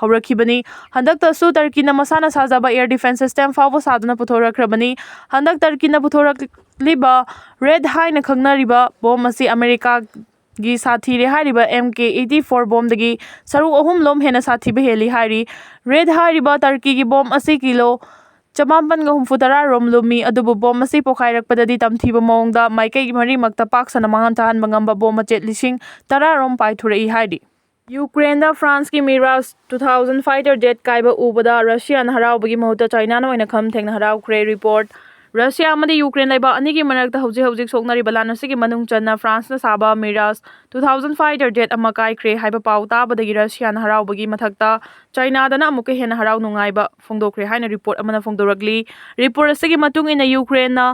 ꯍꯧꯔꯛꯈꯤꯕꯅꯤ꯫ ꯍꯟꯗꯛꯇꯁꯨ ꯇꯔꯀꯤꯅ ꯃꯁꯥꯅ ꯁꯥꯖꯕ ꯑꯦꯌꯔ ꯗꯤꯐꯦꯟꯁ ꯁꯤꯁꯇꯦꯝ ꯐꯥꯎꯕ ꯁꯥꯗꯨꯅ ꯄꯨꯊꯣꯔꯛꯈ꯭ꯔꯕꯅꯤ꯫ ꯍꯟꯗꯛ ꯇꯔꯀꯤꯅ ꯄꯨꯊꯣꯔꯛꯂꯤꯕ ꯔꯦꯠ ꯍꯥꯏꯅ ꯈꯪꯅꯔꯤꯕ ꯕꯣꯝ ꯑꯁꯤ ꯑꯃꯦꯔꯤꯀꯥꯒꯤ ꯁꯥꯊꯤꯔꯦ ꯍꯥꯏꯔꯤꯕ ꯑꯦꯝ ꯀꯦ ꯑꯩꯠꯇꯤ ꯐꯣꯔ ꯕꯣꯝꯗꯒꯤ ꯁꯔꯨꯛ ꯑꯍꯨꯝ ꯂꯣꯝ ꯍꯦꯟꯅ ꯁꯥꯊꯤꯕ ꯍꯦꯜꯂꯤ ꯍꯥꯏꯔꯤ꯫ ꯔꯦꯠ ꯍꯥꯏꯔꯤꯕ ꯇꯔꯀꯤꯒꯤ ꯕꯣꯝ ꯑꯁꯤ ꯀꯤꯂꯣ ꯆꯃꯥꯄꯟꯒ ꯍꯨꯝꯐꯨ ꯇꯔꯥ ꯔꯣꯝ ꯂꯨꯝꯃꯤ, ꯑꯗꯨꯕꯨ ꯕꯣꯝ ꯑꯁꯤ ꯄꯣꯈꯥꯏꯔꯛꯄꯗꯗꯤ ꯇꯝꯊꯤꯕ ꯃꯑꯣꯡꯗ ꯃꯥꯏꯀꯩ ꯃꯔꯤꯃꯛꯇ ꯄꯥꯛ ꯁꯟꯅ ꯃꯥꯡꯍꯟ ꯇꯥꯍꯟꯕ ꯉꯝꯕ ꯕꯣꯝ ꯃꯆꯦꯠ ꯂꯤꯁꯤꯡ ꯇꯔꯥ ꯔꯣꯝ ꯄꯥꯏꯊꯣꯔꯛꯏ ꯍꯥꯏꯔꯤ꯫ ꯌꯨꯀ꯭ꯔꯦꯟꯗ ꯐ꯭ꯔꯥꯟꯁꯀꯤ Miraj two thousand fighter jet ꯀꯥꯏꯕ ꯎꯕꯗ ꯔꯁꯤꯌꯥꯅ ꯍꯔꯥꯎꯕꯒꯤ ꯃꯍꯨꯠꯇ ꯆꯥꯏꯅꯥꯅ ꯑꯣꯏꯅ ꯈꯝ ꯊꯦꯡꯅ ꯍꯔꯥꯎꯈ꯭ꯔꯦ꯫ ꯔꯤꯄꯣꯔꯠ, ꯔꯁꯤꯌꯥ ꯑꯃꯗꯤ ꯌꯨꯀ꯭ꯔꯦꯟ ꯂꯩꯕꯥꯛ ꯑꯅꯤꯒꯤ ꯃꯔꯛꯇ ꯍꯧꯖꯤꯛ ꯍꯧꯖꯤꯛ ꯁꯣꯛꯅꯔꯤꯕ ꯂꯥꯟ ꯑꯁꯤꯒꯤ ꯃꯅꯨꯡ ꯆꯟꯅ ꯐ꯭ꯔꯥꯟꯁꯅ ꯁꯥꯕ Miraj two thousand fighter jet ꯑꯃ ꯀꯥꯏꯈ꯭ꯔꯦ ꯍꯥꯏꯕ ꯄꯥꯎ ꯇꯥꯕꯗꯒꯤ ꯔꯁꯤꯌꯥꯅ ꯍꯔꯥꯎꯕꯒꯤ ꯃꯊꯛꯇ ꯆꯥꯏꯅꯥꯗꯅ ꯑꯃꯨꯛꯀ ꯍꯦꯟꯅ ꯍꯔꯥꯎ ꯅꯨꯡꯉꯥꯏꯕ ꯐꯣꯡꯗꯣꯛꯈ꯭ꯔꯦ ꯍꯥꯏꯅ ꯔꯤꯄꯣꯔꯠ ꯑꯃꯅ ꯐꯣꯡꯗꯣꯔꯛꯂꯤ꯫ ꯔꯤꯄꯣꯔꯠ ꯑꯁꯤꯒꯤ ꯃꯇꯨꯡ ꯏꯟꯅ ꯌꯨꯀ꯭ꯔꯦꯟꯅ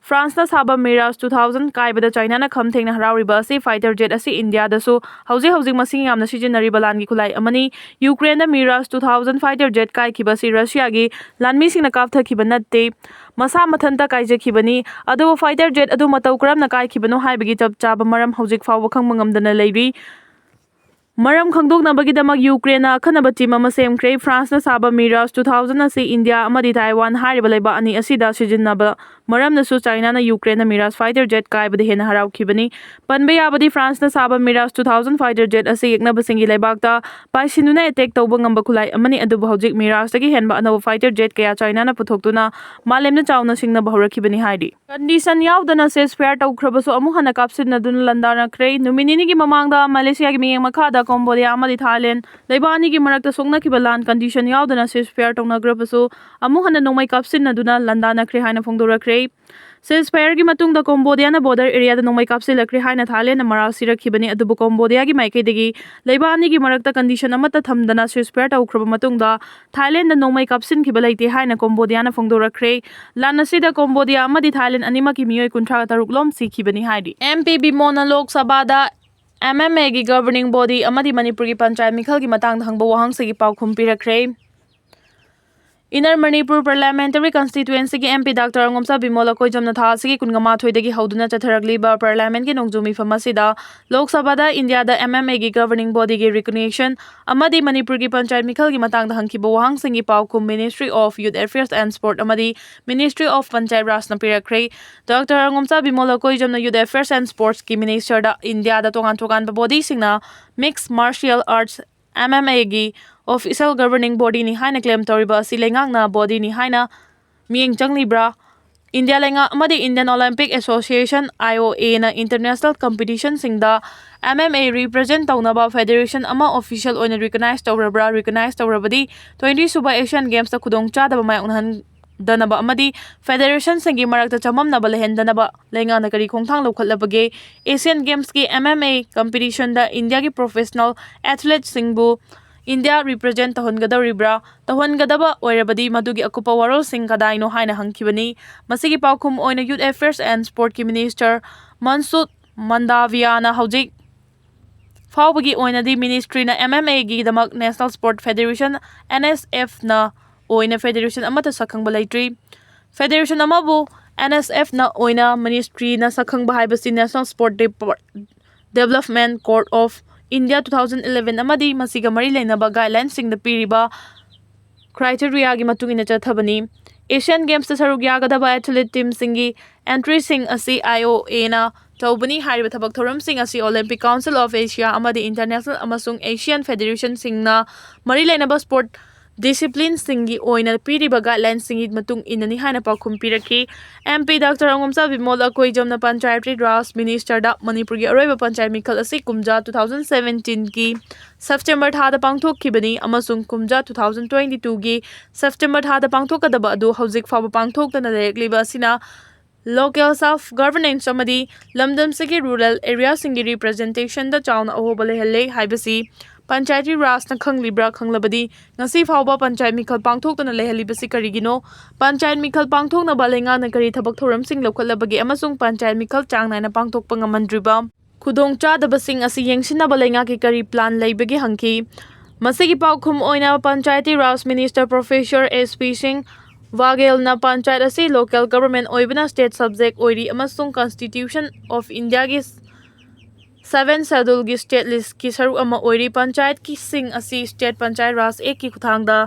ꯐ꯭ꯔꯥꯟꯁꯅ ꯁꯥꯕ ꯃꯤꯔꯥꯖ two thousand ꯀꯥꯏꯕꯗ ꯆꯥꯏꯅꯥꯅ ꯈꯝ ꯊꯦꯡꯅ ꯍꯔꯥꯎꯔꯤꯕ ꯑꯁꯤ fighter jet ꯑꯁꯤ ꯏꯟꯗꯤꯌꯥꯗꯁꯨ ꯍꯧꯖꯤꯛ ꯍꯧꯖꯤꯛ ꯃꯁꯤꯡ ꯌꯥꯝꯅ ꯁꯤꯖꯤꯟꯅꯔꯤꯕ ꯂꯥꯟꯒꯤ ꯈꯨꯠꯂꯥꯏ ꯑꯃꯅꯤ꯫ ꯌꯨꯀ꯭ꯔꯦꯟꯗ Miraj two thousand fighter jet ꯀꯥꯏꯈꯤꯕ ꯑꯁꯤ ꯔꯁꯤꯌꯥꯒꯤ ꯂꯥꯟꯃꯤꯁꯤꯡꯅ ꯀꯥꯞꯊꯈꯤꯕ ꯅꯠꯇꯦ, ꯃꯁꯥ ꯃꯊꯟꯇ ꯀꯥꯏꯖꯈꯤꯕꯅꯤ꯫ ꯑꯗꯨꯕꯨ fighter jet ꯑꯗꯨ ꯃꯇꯧ ꯀꯔꯝꯅ ꯀꯥꯏꯈꯤꯕꯅꯣ ꯍꯥꯏꯕꯒꯤ ꯆꯞ ꯆꯥꯕ ꯃꯔꯝ ꯍꯧꯖꯤꯛ ꯐꯥꯎꯕ ꯈꯪꯕ ꯉꯝꯗꯅ ꯂꯩꯔꯤ꯫ ꯃꯔꯝ ꯈꯪꯗꯣꯛꯅꯕꯒꯤꯗꯃꯛ ꯌꯨꯀ꯭ꯔꯦꯟꯅ ꯑꯈꯟꯅꯕ team ꯑꯃ ꯁꯦꯝꯈ꯭ꯔꯦ꯫ ꯐ꯭ꯔꯥꯟꯁꯅ ꯁꯥꯕ ꯃꯤꯔꯥꯖ two thousand ꯑꯁꯤ ꯏꯟꯗꯤꯌꯥ ꯑꯃꯗꯤ ꯇꯥꯏꯋꯥꯟ ꯍꯥꯏꯔꯤꯕ ꯂꯩꯕꯥꯛ ꯑꯅꯤ ꯑꯁꯤꯗ ꯁꯤꯖꯤꯟꯅꯕ ꯃꯔꯝꯅꯁꯨ ꯆꯥꯏꯅꯥꯅ ꯌꯨꯀ꯭ꯔꯦꯟꯅ ꯃꯤꯔꯥꯖ ꯐꯥꯏꯇꯔ ꯖꯦꯠ ꯀꯥꯏꯕꯗ ꯍꯦꯟꯅ ꯍꯔꯥꯎꯈꯤꯕꯅꯤ꯫ ꯄꯟꯕ ꯌꯥꯕꯗꯤ, ꯐ꯭ꯔꯥꯟꯁꯅ ꯁꯥꯕ Miraj two thousand fighter Z ꯑꯁꯤ ꯌꯦꯛꯅꯕꯁꯤꯡꯒꯤ ꯂꯩꯕꯥꯛꯇ ꯄꯥꯏꯁꯤꯟꯗꯨꯅ ꯑꯦꯇꯦꯛ ꯇꯧꯕ ꯉꯝꯕ ꯈꯨꯠꯂꯥꯏ ꯑꯃꯅꯤ, ꯑꯗꯨꯕꯨ ꯍꯧꯖꯤꯛ ꯃꯤꯔꯥꯖꯇꯒꯤ ꯍꯦꯟꯕ ꯑꯅꯧꯕ ꯐꯥꯏꯇꯔ ꯖꯦꯠ ꯀꯌꯥ ꯆꯥꯏꯅꯥꯅ ꯄꯨꯊꯣꯛꯇꯨꯅ ꯃꯥꯂꯦꯝꯅ ꯆꯥꯎꯅ ꯁꯤꯡꯅꯕ ꯍꯧꯔꯛꯈꯤꯕꯅꯤ ꯍꯥꯏꯔꯤ꯫ ꯀꯟꯗꯤꯁꯟ ꯌꯥꯎꯗꯅ ꯁꯤꯖꯐꯥꯌꯔ ꯇꯧꯈ꯭ꯔꯕꯁꯨ ꯑꯃꯨꯛ ꯍꯟꯅ ꯀꯥꯞꯁꯤꯟꯅꯗꯨꯅ ꯂꯥꯟꯗꯥꯅꯈ꯭ꯔꯦ꯫ ꯅꯨꯃꯤꯠ ꯅꯤꯅꯤꯒꯤ ꯃꯃꯥꯡꯗ ꯃꯂꯦꯁꯤꯌꯥꯒꯤ ꯃꯤꯠꯌꯦꯡ ꯃꯈꯥꯗ ꯀꯣꯝꯕꯣꯗꯤꯌꯥ ꯑꯃꯗꯤ ꯊꯥꯏꯂꯦꯟ ꯂꯩꯕꯥꯛ ꯑꯅꯤꯒꯤ ꯃꯔꯛꯇ ꯁꯣꯛꯅꯈꯤꯕ ꯂꯥꯟ ꯀꯟꯗꯤꯁꯟ ꯌꯥꯎꯗꯅ ꯁꯤꯖꯐꯥꯌꯔ ꯇꯧꯅꯈ꯭ꯔꯕꯁꯨ ꯑꯃꯨꯛ ꯍꯟꯅ ꯅꯣꯡꯃꯩ ꯀꯥꯞꯁꯤꯟꯅꯗꯨꯅ ꯂꯥꯟꯗꯥꯅꯈ꯭ꯔꯦ ꯍꯥꯏꯅ ꯐꯣꯡꯗꯣꯔꯛꯈ꯭ꯔꯦ꯫ ꯁꯤꯖꯐꯥꯌꯔꯒꯤ ꯃꯇꯨꯡꯗ ꯀꯣꯝꯕꯣꯗꯤꯌꯥꯅ ꯕꯣꯔꯗꯔ ꯑꯦꯔꯤꯌꯥꯗ ꯅꯣꯡꯃꯩ ꯀꯥꯞꯁꯤꯜꯂꯛꯈ꯭ꯔꯦ ꯍꯥꯏꯅ ꯊꯥꯏꯂꯦꯟꯅ ꯃꯔꯥꯜ ꯁꯤꯔꯛꯈꯤꯕꯅꯤ, ꯑꯗꯨꯕꯨ ꯀꯣꯝꯕꯣꯗꯤꯌꯥꯒꯤ ꯃꯥꯏꯀꯩꯗꯒꯤ ꯂꯩꯕꯥꯛ ꯑꯅꯤꯒꯤ ꯃꯔꯛꯇ ꯀꯟꯗꯤꯁꯟ ꯑꯃꯠꯇ ꯊꯝꯗꯅ ꯁꯤꯖꯐꯥꯌꯔ ꯇꯧꯈ꯭ꯔꯕ ꯃꯇꯨꯡꯗ ꯊꯥꯏꯂꯦꯟꯗ ꯅꯣꯡꯃꯩ ꯀꯥꯞꯁꯤꯟꯈꯤꯕ ꯂꯩꯇꯦ ꯍꯥꯏꯅ ꯀꯣꯝꯕꯣꯗꯤꯌꯥꯅ ꯐꯣꯡꯗꯣꯔꯛꯈ꯭ꯔꯦ꯫ ꯂꯥꯟ ꯑꯁꯤꯗ ꯀꯣꯝꯕꯣꯗꯤꯌꯥ ꯑꯃꯗꯤ ꯊꯥꯏꯂꯦꯟ ꯑꯅꯤꯃꯛꯀꯤ ꯃꯤꯑꯣꯏ ꯀꯨꯟꯊ꯭ꯔꯥ ꯇꯔꯨꯛ ꯂꯣꯝ ꯁꯤꯈꯤꯕꯅꯤ ꯍꯥꯏꯔꯤ꯫ ꯑꯦꯝ ꯄꯤ ꯕꯤꯃꯣꯜꯅ ꯂꯣꯛ ꯁꯚꯥꯗ ꯑꯦꯝ ꯑꯦꯝ ꯑꯦꯒꯤ ꯒꯕꯔꯅꯤꯡ ꯕꯣꯗꯤ ꯑꯃꯗꯤ ꯃꯅꯤꯄꯨꯔꯒꯤ ꯄꯟꯆꯥꯌꯠ ꯃꯤꯈꯜꯒꯤ ꯃꯇꯥꯡꯗ ꯍꯪꯕ ꯋꯥꯍꯪꯁꯤꯒꯤ ꯄꯥꯎꯈꯨꯝ ꯄꯤꯔꯛꯈ꯭ꯔꯦ꯫ ꯏꯟꯅꯔ ꯃꯅꯤꯄꯨꯔ ꯄꯥꯔꯂꯤꯌꯥꯃꯦꯟꯇꯔꯤ ꯀꯟꯁꯇꯤꯇ꯭ꯋꯦꯟꯁꯤꯒꯤ M P doctor Angomcha Bimol ꯑꯀꯣꯏꯖꯝꯅ ꯊꯥ ꯑꯁꯤꯒꯤ ꯀꯨꯟꯃꯥꯊꯣꯏꯗꯒꯤ ꯍꯧꯗꯨꯅ ꯆꯠꯊꯔꯛꯂꯤꯕ ꯄꯥꯔꯂꯤꯌꯥꯃꯦꯟꯠꯀꯤ ꯅꯣꯡꯖꯨ ꯃꯤꯐꯝ ꯑꯁꯤꯗ ꯂꯣꯛ ꯁꯚꯥꯗ ꯏꯟꯗꯤꯌꯥꯗ ꯑꯦꯝ ꯑꯦꯝ ꯑꯦꯒꯤ ꯒꯕꯔꯅꯤꯡ ꯕꯣꯗꯤꯒꯤ ꯔꯤꯀꯣꯒꯅꯤꯁꯟ ꯑꯃꯗꯤ ꯃꯅꯤꯄꯨꯔꯒꯤ ꯄꯟꯆꯥꯌꯠ ꯃꯤꯈꯜꯒꯤ ꯃꯇꯥꯡꯗ ꯍꯪꯈꯤꯕ ꯋꯥꯍꯪꯁꯤꯡꯒꯤ ꯄꯥꯎꯈꯨꯝ Ministry of Youth Affairs and Sport ꯑꯃꯗꯤ Ministry of Panchayati Rajꯅ ꯄꯤꯔꯛꯈ꯭ꯔꯦ꯫ ꯗꯥꯛꯇꯔ ꯑꯉꯣꯝꯆꯥ ꯕꯤꯃꯣꯜ ꯑꯀꯣꯏꯖꯝꯅ Youth Affairs and Sportsꯀꯤ Ministerꯗ ꯏꯟꯗꯤꯌꯥꯗ ꯇꯣꯉꯥꯟ ꯇꯣꯉꯥꯟꯕ ꯕꯣꯗꯤꯁꯤꯡꯅ Mixed Martial Arts, M M Aꯒꯤ official governing bodyꯅꯤ ꯍꯥꯏꯅ claim ꯇꯧꯔꯤꯕ ꯑꯁꯤ ꯂꯩꯉꯥꯛꯅ bodyꯅꯤ ꯍꯥꯏꯅ ꯃꯤꯠꯌꯦꯡ ꯆꯪꯂꯤꯕ꯭ꯔꯥ? ꯏꯟꯗꯤꯌꯥ ꯂꯩꯉꯥꯛ ꯑꯃꯗꯤ Indian Olympic Association, I O Aꯅ international competitionꯁꯤꯡꯗ M M A represent ꯇꯧꯅꯕ federation ꯑꯃ official ꯑꯣꯏꯅ recognize ꯇꯧꯔꯕ꯭ꯔꯥ? Recognize ꯇꯧꯔꯕꯗꯤ twenty ꯁꯨꯕ Asian Gamesꯇ ꯈꯨꯗꯣꯡꯆꯥꯗꯕ ꯃꯥꯌꯣꯛꯅꯍꯟꯗꯅꯕ ꯑꯃꯗꯤ federationꯁꯤꯡꯒꯤ ꯃꯔꯛꯇ ꯆꯃꯝꯅꯕ ꯂꯩꯍꯟꯗꯅꯕ ꯂꯩꯉꯥꯛꯅ ꯀꯔꯤ ꯈꯣꯡꯊꯥꯡ ꯂꯧꯈꯠꯂꯕꯒꯦ? Asian Gamesꯀꯤ M M A competitionꯗ ꯏꯟꯗꯤꯌꯥꯒꯤ professional athleteꯁꯤꯡꯕꯨ ꯏꯟꯗꯤꯌꯥ represent ꯇꯧꯍꯟꯒꯗꯧꯔꯤꯕ꯭ꯔꯥ? ꯇꯧꯍꯟꯒꯗꯕ ꯑꯣꯏꯔꯕꯗꯤ ꯃꯗꯨꯒꯤ ꯑꯀꯨꯞꯄ ꯋꯥꯔꯣꯜꯁꯤꯡ ꯀꯗꯥꯏꯅꯣ ꯍꯥꯏꯅ ꯍꯪꯈꯤꯕꯅꯤ꯫ ꯃꯁꯤꯒꯤ ꯄꯥꯎꯈꯨꯝ ꯑꯣꯏꯅ Youth Affairs and Sportꯀꯤ Minister ꯃꯟꯁꯨꯈ ꯃꯟꯗꯥꯚꯤꯌꯥꯅ ꯍꯧꯖꯤꯛ ꯐꯥꯎꯕꯒꯤ ꯑꯣꯏꯅꯗꯤ ministryꯅ M M Aꯒꯤꯗꯃꯛ National Sport Federation, N S Fꯅ ꯑꯣꯏꯅ federation ꯑꯃꯠꯇ ꯁꯛꯈꯪꯕ ꯂꯩꯇ꯭ꯔꯤ꯫ Federation ꯑꯃꯕꯨ N S Fꯅ ꯑꯣꯏꯅ ministryꯅ ꯁꯛꯈꯪꯕ ꯍꯥꯏꯕꯁꯤ National Sport Depart-, Development Code of India two thousand eleven ꯑꯃꯗꯤ ꯃꯁꯤꯒ ꯃꯔꯤ ꯂꯩꯅꯕ guidelinesꯁꯤꯡꯗ ꯄꯤꯔꯤꯕ criteriaꯒꯤ ꯃꯇꯨꯡ ꯏꯟꯅ ꯆꯠꯊꯕꯅꯤ꯫ Asian Gamesꯇ ꯁꯔꯨꯛ ꯌꯥꯒꯗꯕ athlete teamꯁꯤꯡꯒꯤ entryꯁꯤꯡ ꯑꯁꯤ I O Aꯅ ꯇꯧꯕꯅꯤ꯫ ꯍꯥꯏꯔꯤꯕ ꯊꯕꯛ ꯊꯧꯔꯝꯁꯤꯡ ꯑꯁꯤ Olympic Council of Asia ꯑꯃꯗꯤ International ꯑꯃꯁꯨꯡ Asian Federationꯁꯤꯡꯅ ꯃꯔꯤ ꯂꯩꯅꯕ sport disciplineꯁꯤꯡꯒꯤ ꯑꯣꯏꯅ ꯄꯤꯔꯤꯕ guidelineꯁꯤꯡꯒꯤ ꯃꯇꯨꯡ ꯏꯟꯅꯅꯤ ꯍꯥꯏꯅ ꯄꯥꯎꯈꯨꯝ ꯄꯤꯔꯛꯈꯤ꯫ M P Doctor ꯑꯉꯣꯝꯆꯥ ꯕꯤꯃꯣꯜ ꯑꯩꯈꯣꯏ ꯖꯝꯅ Panchayati Raj Ministerꯗ ꯃꯅꯤꯄꯨꯔꯒꯤ ꯑꯔꯣꯏꯕ ꯄꯟꯆꯥꯌꯠ ꯃꯤꯈꯜ ꯑꯁꯤ ꯀꯨꯝꯖꯥ two thousand seventeenꯒꯤ September ꯊꯥꯗ ꯄꯥꯡꯊꯣꯛꯈꯤꯕꯅꯤ ꯑꯃꯁꯨꯡ ꯀꯨꯝꯖꯥ two thousand twenty twoꯒꯤ September ꯊꯥꯗ ꯄꯥꯡꯊꯣꯛꯀꯗꯕ ꯑꯗꯨ ꯍꯧꯖꯤꯛ ꯐꯥꯎꯕ ꯄꯥꯡꯊꯣꯛꯇꯅ ꯂꯩꯔꯛꯂꯤꯕ ꯑꯁꯤꯅ local self governance ꯑꯃꯗꯤ ꯂꯝꯗꯝꯁꯤꯒꯤ rural areaꯁꯤꯡꯒꯤ representationꯗ ꯆꯥꯎꯅ ꯑꯍꯣꯕ ꯂꯩꯍꯜꯂꯦ ꯍꯥꯏꯕꯁꯤ Panchayati Rajꯅ ꯈꯪꯂꯤꯕ꯭ꯔꯥ? ꯈꯪꯂꯕꯗꯤ ꯉꯁꯤ ꯐꯥꯎꯕ ꯄꯟꯆꯥꯌꯠ ꯃꯤꯈꯜ ꯄꯥꯡꯊꯣꯛꯇꯅ ꯂꯩꯍꯜꯂꯤꯕꯁꯤ ꯀꯔꯤꯒꯤꯅꯣ? ꯄꯟꯆꯥꯌꯠ ꯃꯤꯈꯜ ꯄꯥꯡꯊꯣꯛꯅꯕ ꯂꯩꯉꯥꯛꯅ ꯀꯔꯤ ꯊꯕꯛ ꯊꯧꯔꯝꯁꯤꯡ ꯂꯧꯈꯠꯂꯕꯒꯦ ꯑꯃꯁꯨꯡ ꯄꯟꯆꯥꯌꯠ ꯃꯤꯈꯜ ꯆꯥꯡ ꯅꯥꯏꯅ ꯄꯥꯡꯊꯣꯛꯄ ꯉꯝꯍꯟꯗ꯭ꯔꯤꯕ ꯈꯨꯗꯣꯡꯆꯥꯗꯕꯁꯤꯡ ꯑꯁꯤ ꯌꯦꯡꯁꯤꯟꯅꯕ ꯂꯩꯉꯥꯛꯀꯤ ꯀꯔꯤ plan ꯂꯩꯕꯒꯦ ꯍꯪꯈꯤ꯫ ꯃꯁꯤꯒꯤ ꯄꯥꯎꯈꯨꯝ ꯑꯣꯏꯅ Panchayati Raj Minister Professor S P Singh Baghelꯅ panchayat ꯑꯁꯤ local government ꯑꯣꯏꯕꯅ state subject ꯑꯣꯏꯔꯤ ꯑꯃꯁꯨꯡ Constitution of Indiaꯒꯤ Seventh Scheduleꯒꯤ state listꯀꯤ ꯁꯔꯨꯛ ꯑꯃ ꯑꯣꯏꯔꯤ꯫ ꯄꯟꯆꯥꯌꯠꯀꯤꯁꯤꯡ ꯑꯁꯤ State Panchayat Raj Actꯀꯤ ꯈꯨꯠꯊꯥꯡꯗ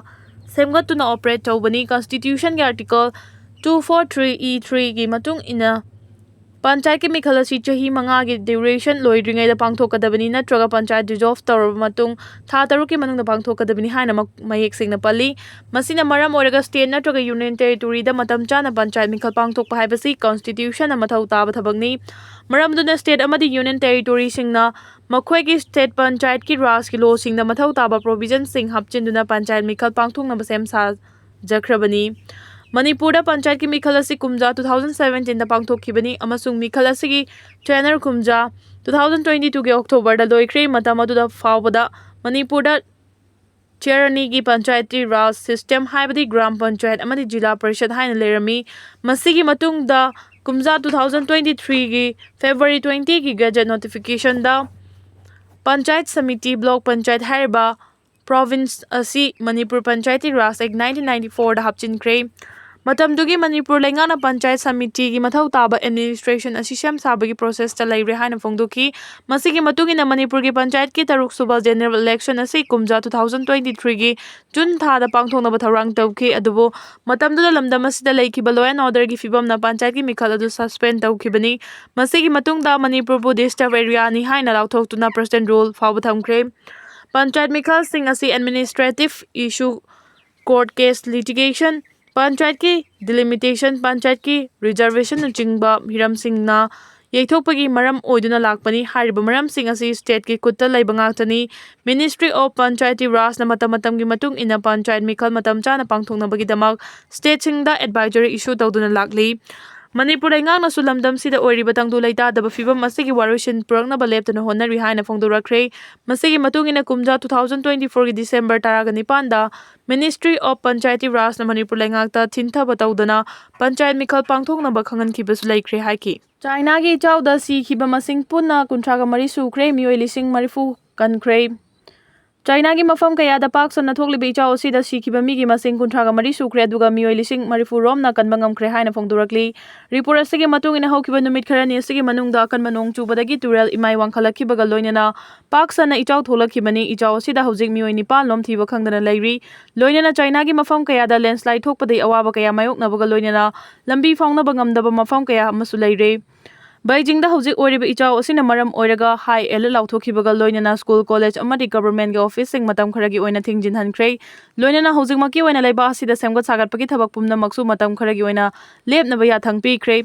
ꯁꯦꯝꯒꯠꯇꯨꯅ operate ꯇꯧꯕꯅꯤ꯫ Constitutionꯒꯤ Article two four three E threeꯒꯤ ꯃꯇꯨꯡ ꯏꯟꯅ ꯄꯟꯆꯥꯌꯠꯀꯤ ꯃꯤꯈꯜ ꯑꯁꯤ ꯆꯍꯤ ꯃꯉꯥꯒꯤ duration ꯂꯣꯏꯗ꯭ꯔꯤꯉꯩꯗ ꯄꯥꯡꯊꯣꯛꯀꯗꯕꯅꯤ ꯅꯠꯇ꯭ꯔꯒ ꯄꯟꯆꯥꯌꯠ dissolve ꯇꯧꯔꯕ ꯃꯇꯨꯡ ꯊꯥ ꯇꯔꯨꯛꯀꯤ ꯃꯅꯨꯡꯗ ꯄꯥꯡꯊꯣꯛꯀꯗꯕꯅꯤ ꯍꯥꯏꯅ ꯃ-, ꯃꯌꯦꯛ ꯁꯦꯡꯅ ꯄꯜꯂꯤ꯫ ꯃꯁꯤꯅ ꯃꯔꯝ ꯑꯣꯏꯔꯒ state ꯅꯠꯇ꯭ꯔꯒ union territoryꯗ ꯃꯇꯝ ꯆꯥꯅ ꯄꯟꯆꯥꯌꯠ ꯃꯤꯈꯜ ꯄꯥꯡꯊꯣꯛꯄ ꯍꯥꯏꯕꯁꯤ Constitutionꯅ ꯃꯊꯧ ꯇꯥꯕ ꯊꯕꯛꯅꯤ꯫ ꯃꯔꯝ ꯑꯗꯨꯅ state ꯑꯃꯗꯤ union territoryꯁꯤꯡꯅ ꯃꯈꯣꯏꯒꯤ state ꯄꯟꯆꯥꯌꯠꯀꯤ ꯔꯥꯖꯀꯤ lawꯁꯤꯡꯗ ꯃꯊꯧ ꯇꯥꯕ provisionꯁꯤꯡ ꯍꯥꯞꯆꯤꯟꯗꯨꯅ ꯄꯟꯆꯥꯌꯠ ꯃꯤꯈꯜ ꯄꯥꯡꯊꯣꯛꯅꯕ ꯁꯦꯝ ꯁꯥꯖꯈ꯭ꯔꯕꯅꯤ꯫ ꯃꯅꯤꯄꯨꯔꯗ ꯄꯟꯆꯥꯌꯠꯀꯤ ꯃꯤꯈꯜ ꯑꯁꯤ ꯀꯨꯝꯖꯥ two thousand seventeenꯗ ꯄꯥꯡꯊꯣꯛꯈꯤꯕꯅꯤ ꯑꯃꯁꯨꯡ ꯃꯤꯈꯜ ꯑꯁꯤꯒꯤ tenure ꯀꯨꯝꯖꯥ two thousand twenty twoꯒꯤ Octoberꯗ ꯂꯣꯏꯈ꯭ꯔꯦ꯫ ꯃꯇꯝ ꯑꯗꯨꯗ ꯐꯥꯎꯕꯗ ꯃꯅꯤꯄꯨꯔꯗ tier ꯑꯅꯤꯒꯤ Panchayati Raj system, ꯍꯥꯏꯕꯗꯤ ꯒ꯭ꯔꯥꯝ ꯄꯟꯆꯥꯌꯠ ꯑꯃꯗꯤ ꯖꯤꯂꯥ ꯄꯔꯤꯁꯠ ꯍꯥꯏꯅ ꯂꯩꯔꯝꯃꯤ꯫ ꯃꯁꯤꯒꯤ ꯃꯇꯨꯡꯗ ꯀꯨꯝꯖꯥ two thousand twenty threeꯒꯤ February twentyꯒꯤ gazette notificationꯗ ꯄꯟꯆꯥꯌꯠ ꯁꯃꯤꯇꯤ, ꯕ꯭ꯂꯣꯛ ꯄꯟꯆꯥꯌꯠ ꯍꯥꯏꯔꯤꯕ province ꯑꯁꯤ Manipur Panchayati Raj Act nineteen ninety fourꯗ ꯍꯥꯞꯆꯤꯟꯈ꯭ꯔꯦ꯫ ꯃꯇꯝꯗꯨꯒꯤ ꯃꯅꯤꯄꯨꯔ ꯂꯩꯉꯥꯛꯅ ꯄꯟꯆꯥꯌꯠ ꯁꯃꯤꯇꯤꯒꯤ ꯃꯊꯧ ꯇꯥꯕ administration ꯑꯁꯤ ꯁꯦꯝ ꯁꯥꯕꯒꯤ processꯇ ꯂꯩꯔꯦ ꯍꯥꯏꯅ ꯐꯣꯡꯗꯣꯛꯈꯤ꯫ ꯃꯁꯤꯒꯤ ꯃꯇꯨꯡ ꯏꯟꯅ ꯃꯅꯤꯄꯨꯔꯒꯤ ꯄꯟꯆꯥꯌꯠꯀꯤ ꯇꯔꯨꯛ ꯁꯨꯕ general election ꯑꯁꯤ ꯀꯨꯝꯖꯥ two thousand twenty threeꯒꯤ June ꯊꯥꯗ ꯄꯥꯡꯊꯣꯛꯅꯕ ꯊꯧꯔꯥꯡ ꯇꯧꯈꯤ꯫ ꯑꯗꯨꯕꯨ ꯃꯇꯝꯗꯨꯗ ꯂꯝꯗꯝ ꯑꯁꯤꯗ ꯂꯩꯈꯤꯕ law and orderꯒꯤ ꯐꯤꯕꯝꯅ ꯄꯟꯆꯥꯌꯠꯀꯤ ꯃꯤꯈꯜ ꯑꯗꯨ suspend ꯇꯧꯈꯤꯕꯅꯤ꯫ ꯃꯁꯤꯒꯤ ꯃꯇꯨꯡꯗ ꯃꯅꯤꯄꯨꯔꯕꯨ disturb areaꯅꯤ ꯍꯥꯏꯅ ꯂꯥꯎꯊꯣꯛꯇꯨꯅ president rule ꯐꯥꯎꯕ ꯊꯝꯈ꯭ꯔꯦ꯫ ꯄꯟꯆꯥꯌꯠ ꯃꯤꯈꯜꯁꯤꯡ ꯑꯁꯤ administrative issue, court case litigation, ꯄꯟꯆꯥꯌꯠꯀꯤ delimitation, ꯄꯟꯆꯥꯌꯠꯀꯤ reservationꯅꯆꯤꯡꯕ ꯍꯤꯔꯝꯁꯤꯡꯅ ꯌꯩꯊꯣꯛꯄꯒꯤ ꯃꯔꯝ ꯑꯣꯏꯗꯨꯅ ꯂꯥꯛꯄꯅꯤ꯫ ꯍꯥꯏꯔꯤꯕ ꯃꯔꯝꯁꯤꯡ ꯑꯁꯤ stateꯀꯤ ꯈꯨꯠꯇ ꯂꯩꯕ ꯉꯥꯛꯇꯅꯤ꯫ Ministry of Panchayati Rajꯅ ꯃꯇꯝ ꯃꯇꯝꯒꯤ ꯃꯇꯨꯡ ꯏꯟꯅ ꯄꯟꯆꯥꯌꯠ ꯃꯤꯈꯜ ꯃꯇꯝ ꯆꯥꯅ ꯄꯥꯡꯊꯣꯛꯅꯕꯒꯤꯗꯃꯛ stateꯁꯤꯡꯗ advisory issue ꯇꯧꯗꯨꯅ ꯂꯥꯛꯂꯤ꯫ ꯃꯅꯤꯄꯨꯔ ꯂꯩꯉꯥꯛꯅꯁꯨ ꯂꯝꯗꯝꯁꯤꯗ ꯑꯣꯏꯔꯤꯕ ꯇꯪꯗꯨ ꯂꯩꯇꯥꯗꯕ ꯐꯤꯕꯝ ꯑꯁꯤꯒꯤ ꯋꯥꯔꯣꯏꯁꯤꯟ ꯄꯨꯔꯛꯅꯕ ꯂꯦꯞꯇꯅ ꯍꯣꯠꯅꯔꯤ ꯍꯥꯏꯅ ꯐꯣꯡꯗꯣꯔꯛꯈ꯭ꯔꯦ꯫ ꯃꯁꯤꯒꯤ ꯃꯇꯨꯡ ꯏꯟꯅ ꯀꯨꯝꯖꯥ two thousand twenty fourꯒꯤ December ꯇꯔꯥꯒ ꯅꯤꯄꯥꯟꯗ Ministry of Panchayati Rajꯅ ꯃꯅꯤꯄꯨꯔ ꯂꯩꯉꯥꯛꯇ ꯊꯤꯟꯊꯕ ꯇꯧꯗꯅ ꯄꯟꯆꯥꯌꯠ ꯃꯤꯈꯜ ꯄꯥꯡꯊꯣꯛꯅꯕ ꯈꯪꯍꯟꯈꯤꯕꯁꯨ ꯂꯩꯈ꯭ꯔꯦ ꯍꯥꯏꯈꯤ꯫ ꯆꯥꯏꯅꯥꯒꯤ ꯏꯆꯥꯎꯗ ꯁꯤꯈꯤꯕ ꯃꯁꯤꯡ ꯄꯨꯟꯅ ꯀꯨꯟꯊ꯭ꯔꯥꯒ ꯃꯔꯤ ꯁꯨꯈ꯭ꯔꯦ, ꯃꯤꯑꯣꯏ ꯂꯤꯁꯤꯡ ꯃꯔꯤꯐꯨ ꯀꯟꯈ꯭ꯔꯦ꯫ ꯆꯥꯏꯅꯥꯒꯤ ꯃꯐꯝ ꯀꯌꯥꯗ ꯄꯥꯛ ꯁꯟꯅ ꯊꯣꯛꯂꯤꯕ ꯏꯆꯥꯎ ꯑꯁꯤꯗ ꯁꯤꯈꯤꯕ ꯃꯤꯒꯤ ꯃꯁꯤꯡ ꯀꯨꯟꯊ꯭ꯔꯥꯒ ꯃꯔꯤ ꯁꯨꯈ꯭ꯔꯦ, ꯑꯗꯨꯒ ꯃꯤꯑꯣꯏ ꯂꯤꯁꯤꯡ ꯃꯔꯤꯐꯨ ꯔꯣꯝꯅ ꯀꯟꯕ ꯉꯝꯈ꯭ꯔꯦ ꯍꯥꯏꯅ ꯐꯣꯡꯗꯣꯔꯛꯂꯤ꯫ Report ꯑꯁꯤꯒꯤ ꯃꯇꯨꯡ ꯏꯟꯅ ꯍꯧꯈꯤꯕ ꯅꯨꯃꯤꯠ ꯈꯔꯅꯤ ꯑꯁꯤꯒꯤ ꯃꯅꯨꯡꯗ ꯑꯀꯟꯕ ꯅꯣꯡ ꯆꯨꯕꯗꯒꯤ ꯇꯨꯔꯦꯜ ꯏꯃꯥꯏ ꯋꯥꯡꯈꯠꯂꯛꯈꯤꯕꯒ ꯂꯣꯏꯅꯅ ꯄꯥꯛ ꯁꯟꯅ ꯏꯆꯥꯎ ꯊꯣꯛꯂꯛꯈꯤꯕꯅꯤ꯫ ꯏꯆꯥꯎ ꯑꯁꯤꯗ ꯍꯧꯖꯤꯛ ꯃꯤꯑꯣꯏ ꯅꯤꯄꯥꯟ ꯂꯣꯝ ꯊꯤꯕ ꯈꯪꯗꯅ ꯂꯩꯔꯤ꯫ ꯂꯣꯏꯅꯅ ꯆꯥꯏꯅꯥꯒꯤ ꯃꯐꯝ ꯀꯌꯥꯗ landslide ꯊꯣꯛꯄꯗꯒꯤ ꯑꯋꯥꯕ ꯀꯌꯥ ꯃꯥꯌꯣꯛꯅꯕꯒ ꯂꯣꯏꯅꯅ ꯂꯝꯕꯤ ꯐꯥꯎꯅꯕ ꯉꯝꯗꯕ ꯃꯐꯝ ꯀꯌꯥ ꯑꯃꯁꯨ ꯂꯩꯔꯦ꯫ ꯕꯩꯖꯤꯡꯗ ꯍꯧꯖꯤꯛ ꯑꯣꯏꯔꯤꯕ ꯏꯆꯥꯎ ꯑꯁꯤꯅ ꯃꯔꯝ ꯑꯣꯏꯔꯒ high alert ꯂꯥꯎꯊꯣꯛꯈꯤꯕꯒ ꯂꯣꯏꯅꯅ school, college ꯑꯃꯗꯤ governmentꯒꯤ officeꯁꯤꯡ ꯃꯇꯝ ꯈꯔꯒꯤ ꯑꯣꯏꯅ ꯊꯤꯡꯖꯤꯟꯍꯟꯈ꯭ꯔꯦ꯫ ꯂꯣꯏꯅꯅ ꯍꯧꯖꯤꯛꯃꯛꯀꯤ ꯑꯣꯏꯅ ꯂꯩꯕꯥꯛ ꯑꯁꯤꯗ ꯁꯦꯝꯒꯠ ꯁꯥꯒꯠꯄꯒꯤ ꯊꯕꯛ ꯄꯨꯝꯅꯃꯛꯁꯨ ꯃꯇꯝ ꯈꯔꯒꯤ ꯑꯣꯏꯅ ꯂꯦꯞꯅꯕ ꯌꯥꯊꯪ ꯄꯤꯈ꯭ꯔꯦ꯫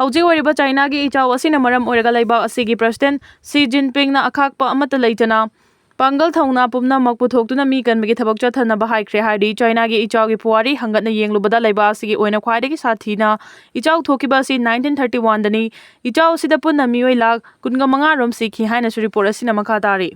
ꯍꯧꯖꯤꯛ ꯑꯣꯏꯔꯤꯕ ꯆꯥꯏꯅꯥꯒꯤ ꯏꯆꯥꯎ ꯑꯁꯤꯅ ꯃꯔꯝ ꯑꯣꯏꯔꯒ ꯂꯩꯕꯥꯛ ꯑꯁꯤꯒꯤ president Xi Jinpingꯅ ꯑꯈꯥꯛꯄ ꯑꯃꯠꯇ ꯂꯩꯇꯅ ꯄꯥꯡꯒꯜ ꯊꯧꯅꯥ ꯄꯨꯝꯅꯃꯛ ꯄꯨꯊꯣꯛꯇꯨꯅ ꯃꯤ ꯀꯟꯕꯒꯤ ꯊꯕꯛ ꯆꯠꯊꯅꯕ ꯍꯥꯏꯈ꯭ꯔꯦ ꯍꯥꯏꯔꯤ꯫ ꯆꯥꯏꯅꯥꯒꯤ ꯏꯆꯥꯎꯒꯤ ꯄꯨꯋꯥꯔꯤ ꯍꯪꯒꯠꯅ ꯌꯦꯡꯂꯨꯕꯗ ꯂꯩꯕꯥꯛ ꯑꯁꯤꯒꯤ ꯑꯣꯏꯅ ꯈ꯭ꯋꯥꯏꯗꯒꯤ ꯁꯥꯊꯤꯅ ꯏꯆꯥꯎ ꯊꯣꯛꯈꯤꯕ ꯑꯁꯤ nineteen thirty oneꯗꯅꯤ꯫ ꯏꯆꯥꯎ ꯑꯁꯤꯗ ꯄꯨꯟꯅ ꯃꯤꯑꯣꯏ ꯂꯥꯈ ꯀꯨꯟꯒ ꯃꯉꯥ ꯔꯣꯝ ꯁꯤꯈꯤ ꯍꯥꯏꯅꯁꯨ report ꯑꯁꯤꯅ ꯃꯈꯥ ꯇꯥꯔꯤ꯫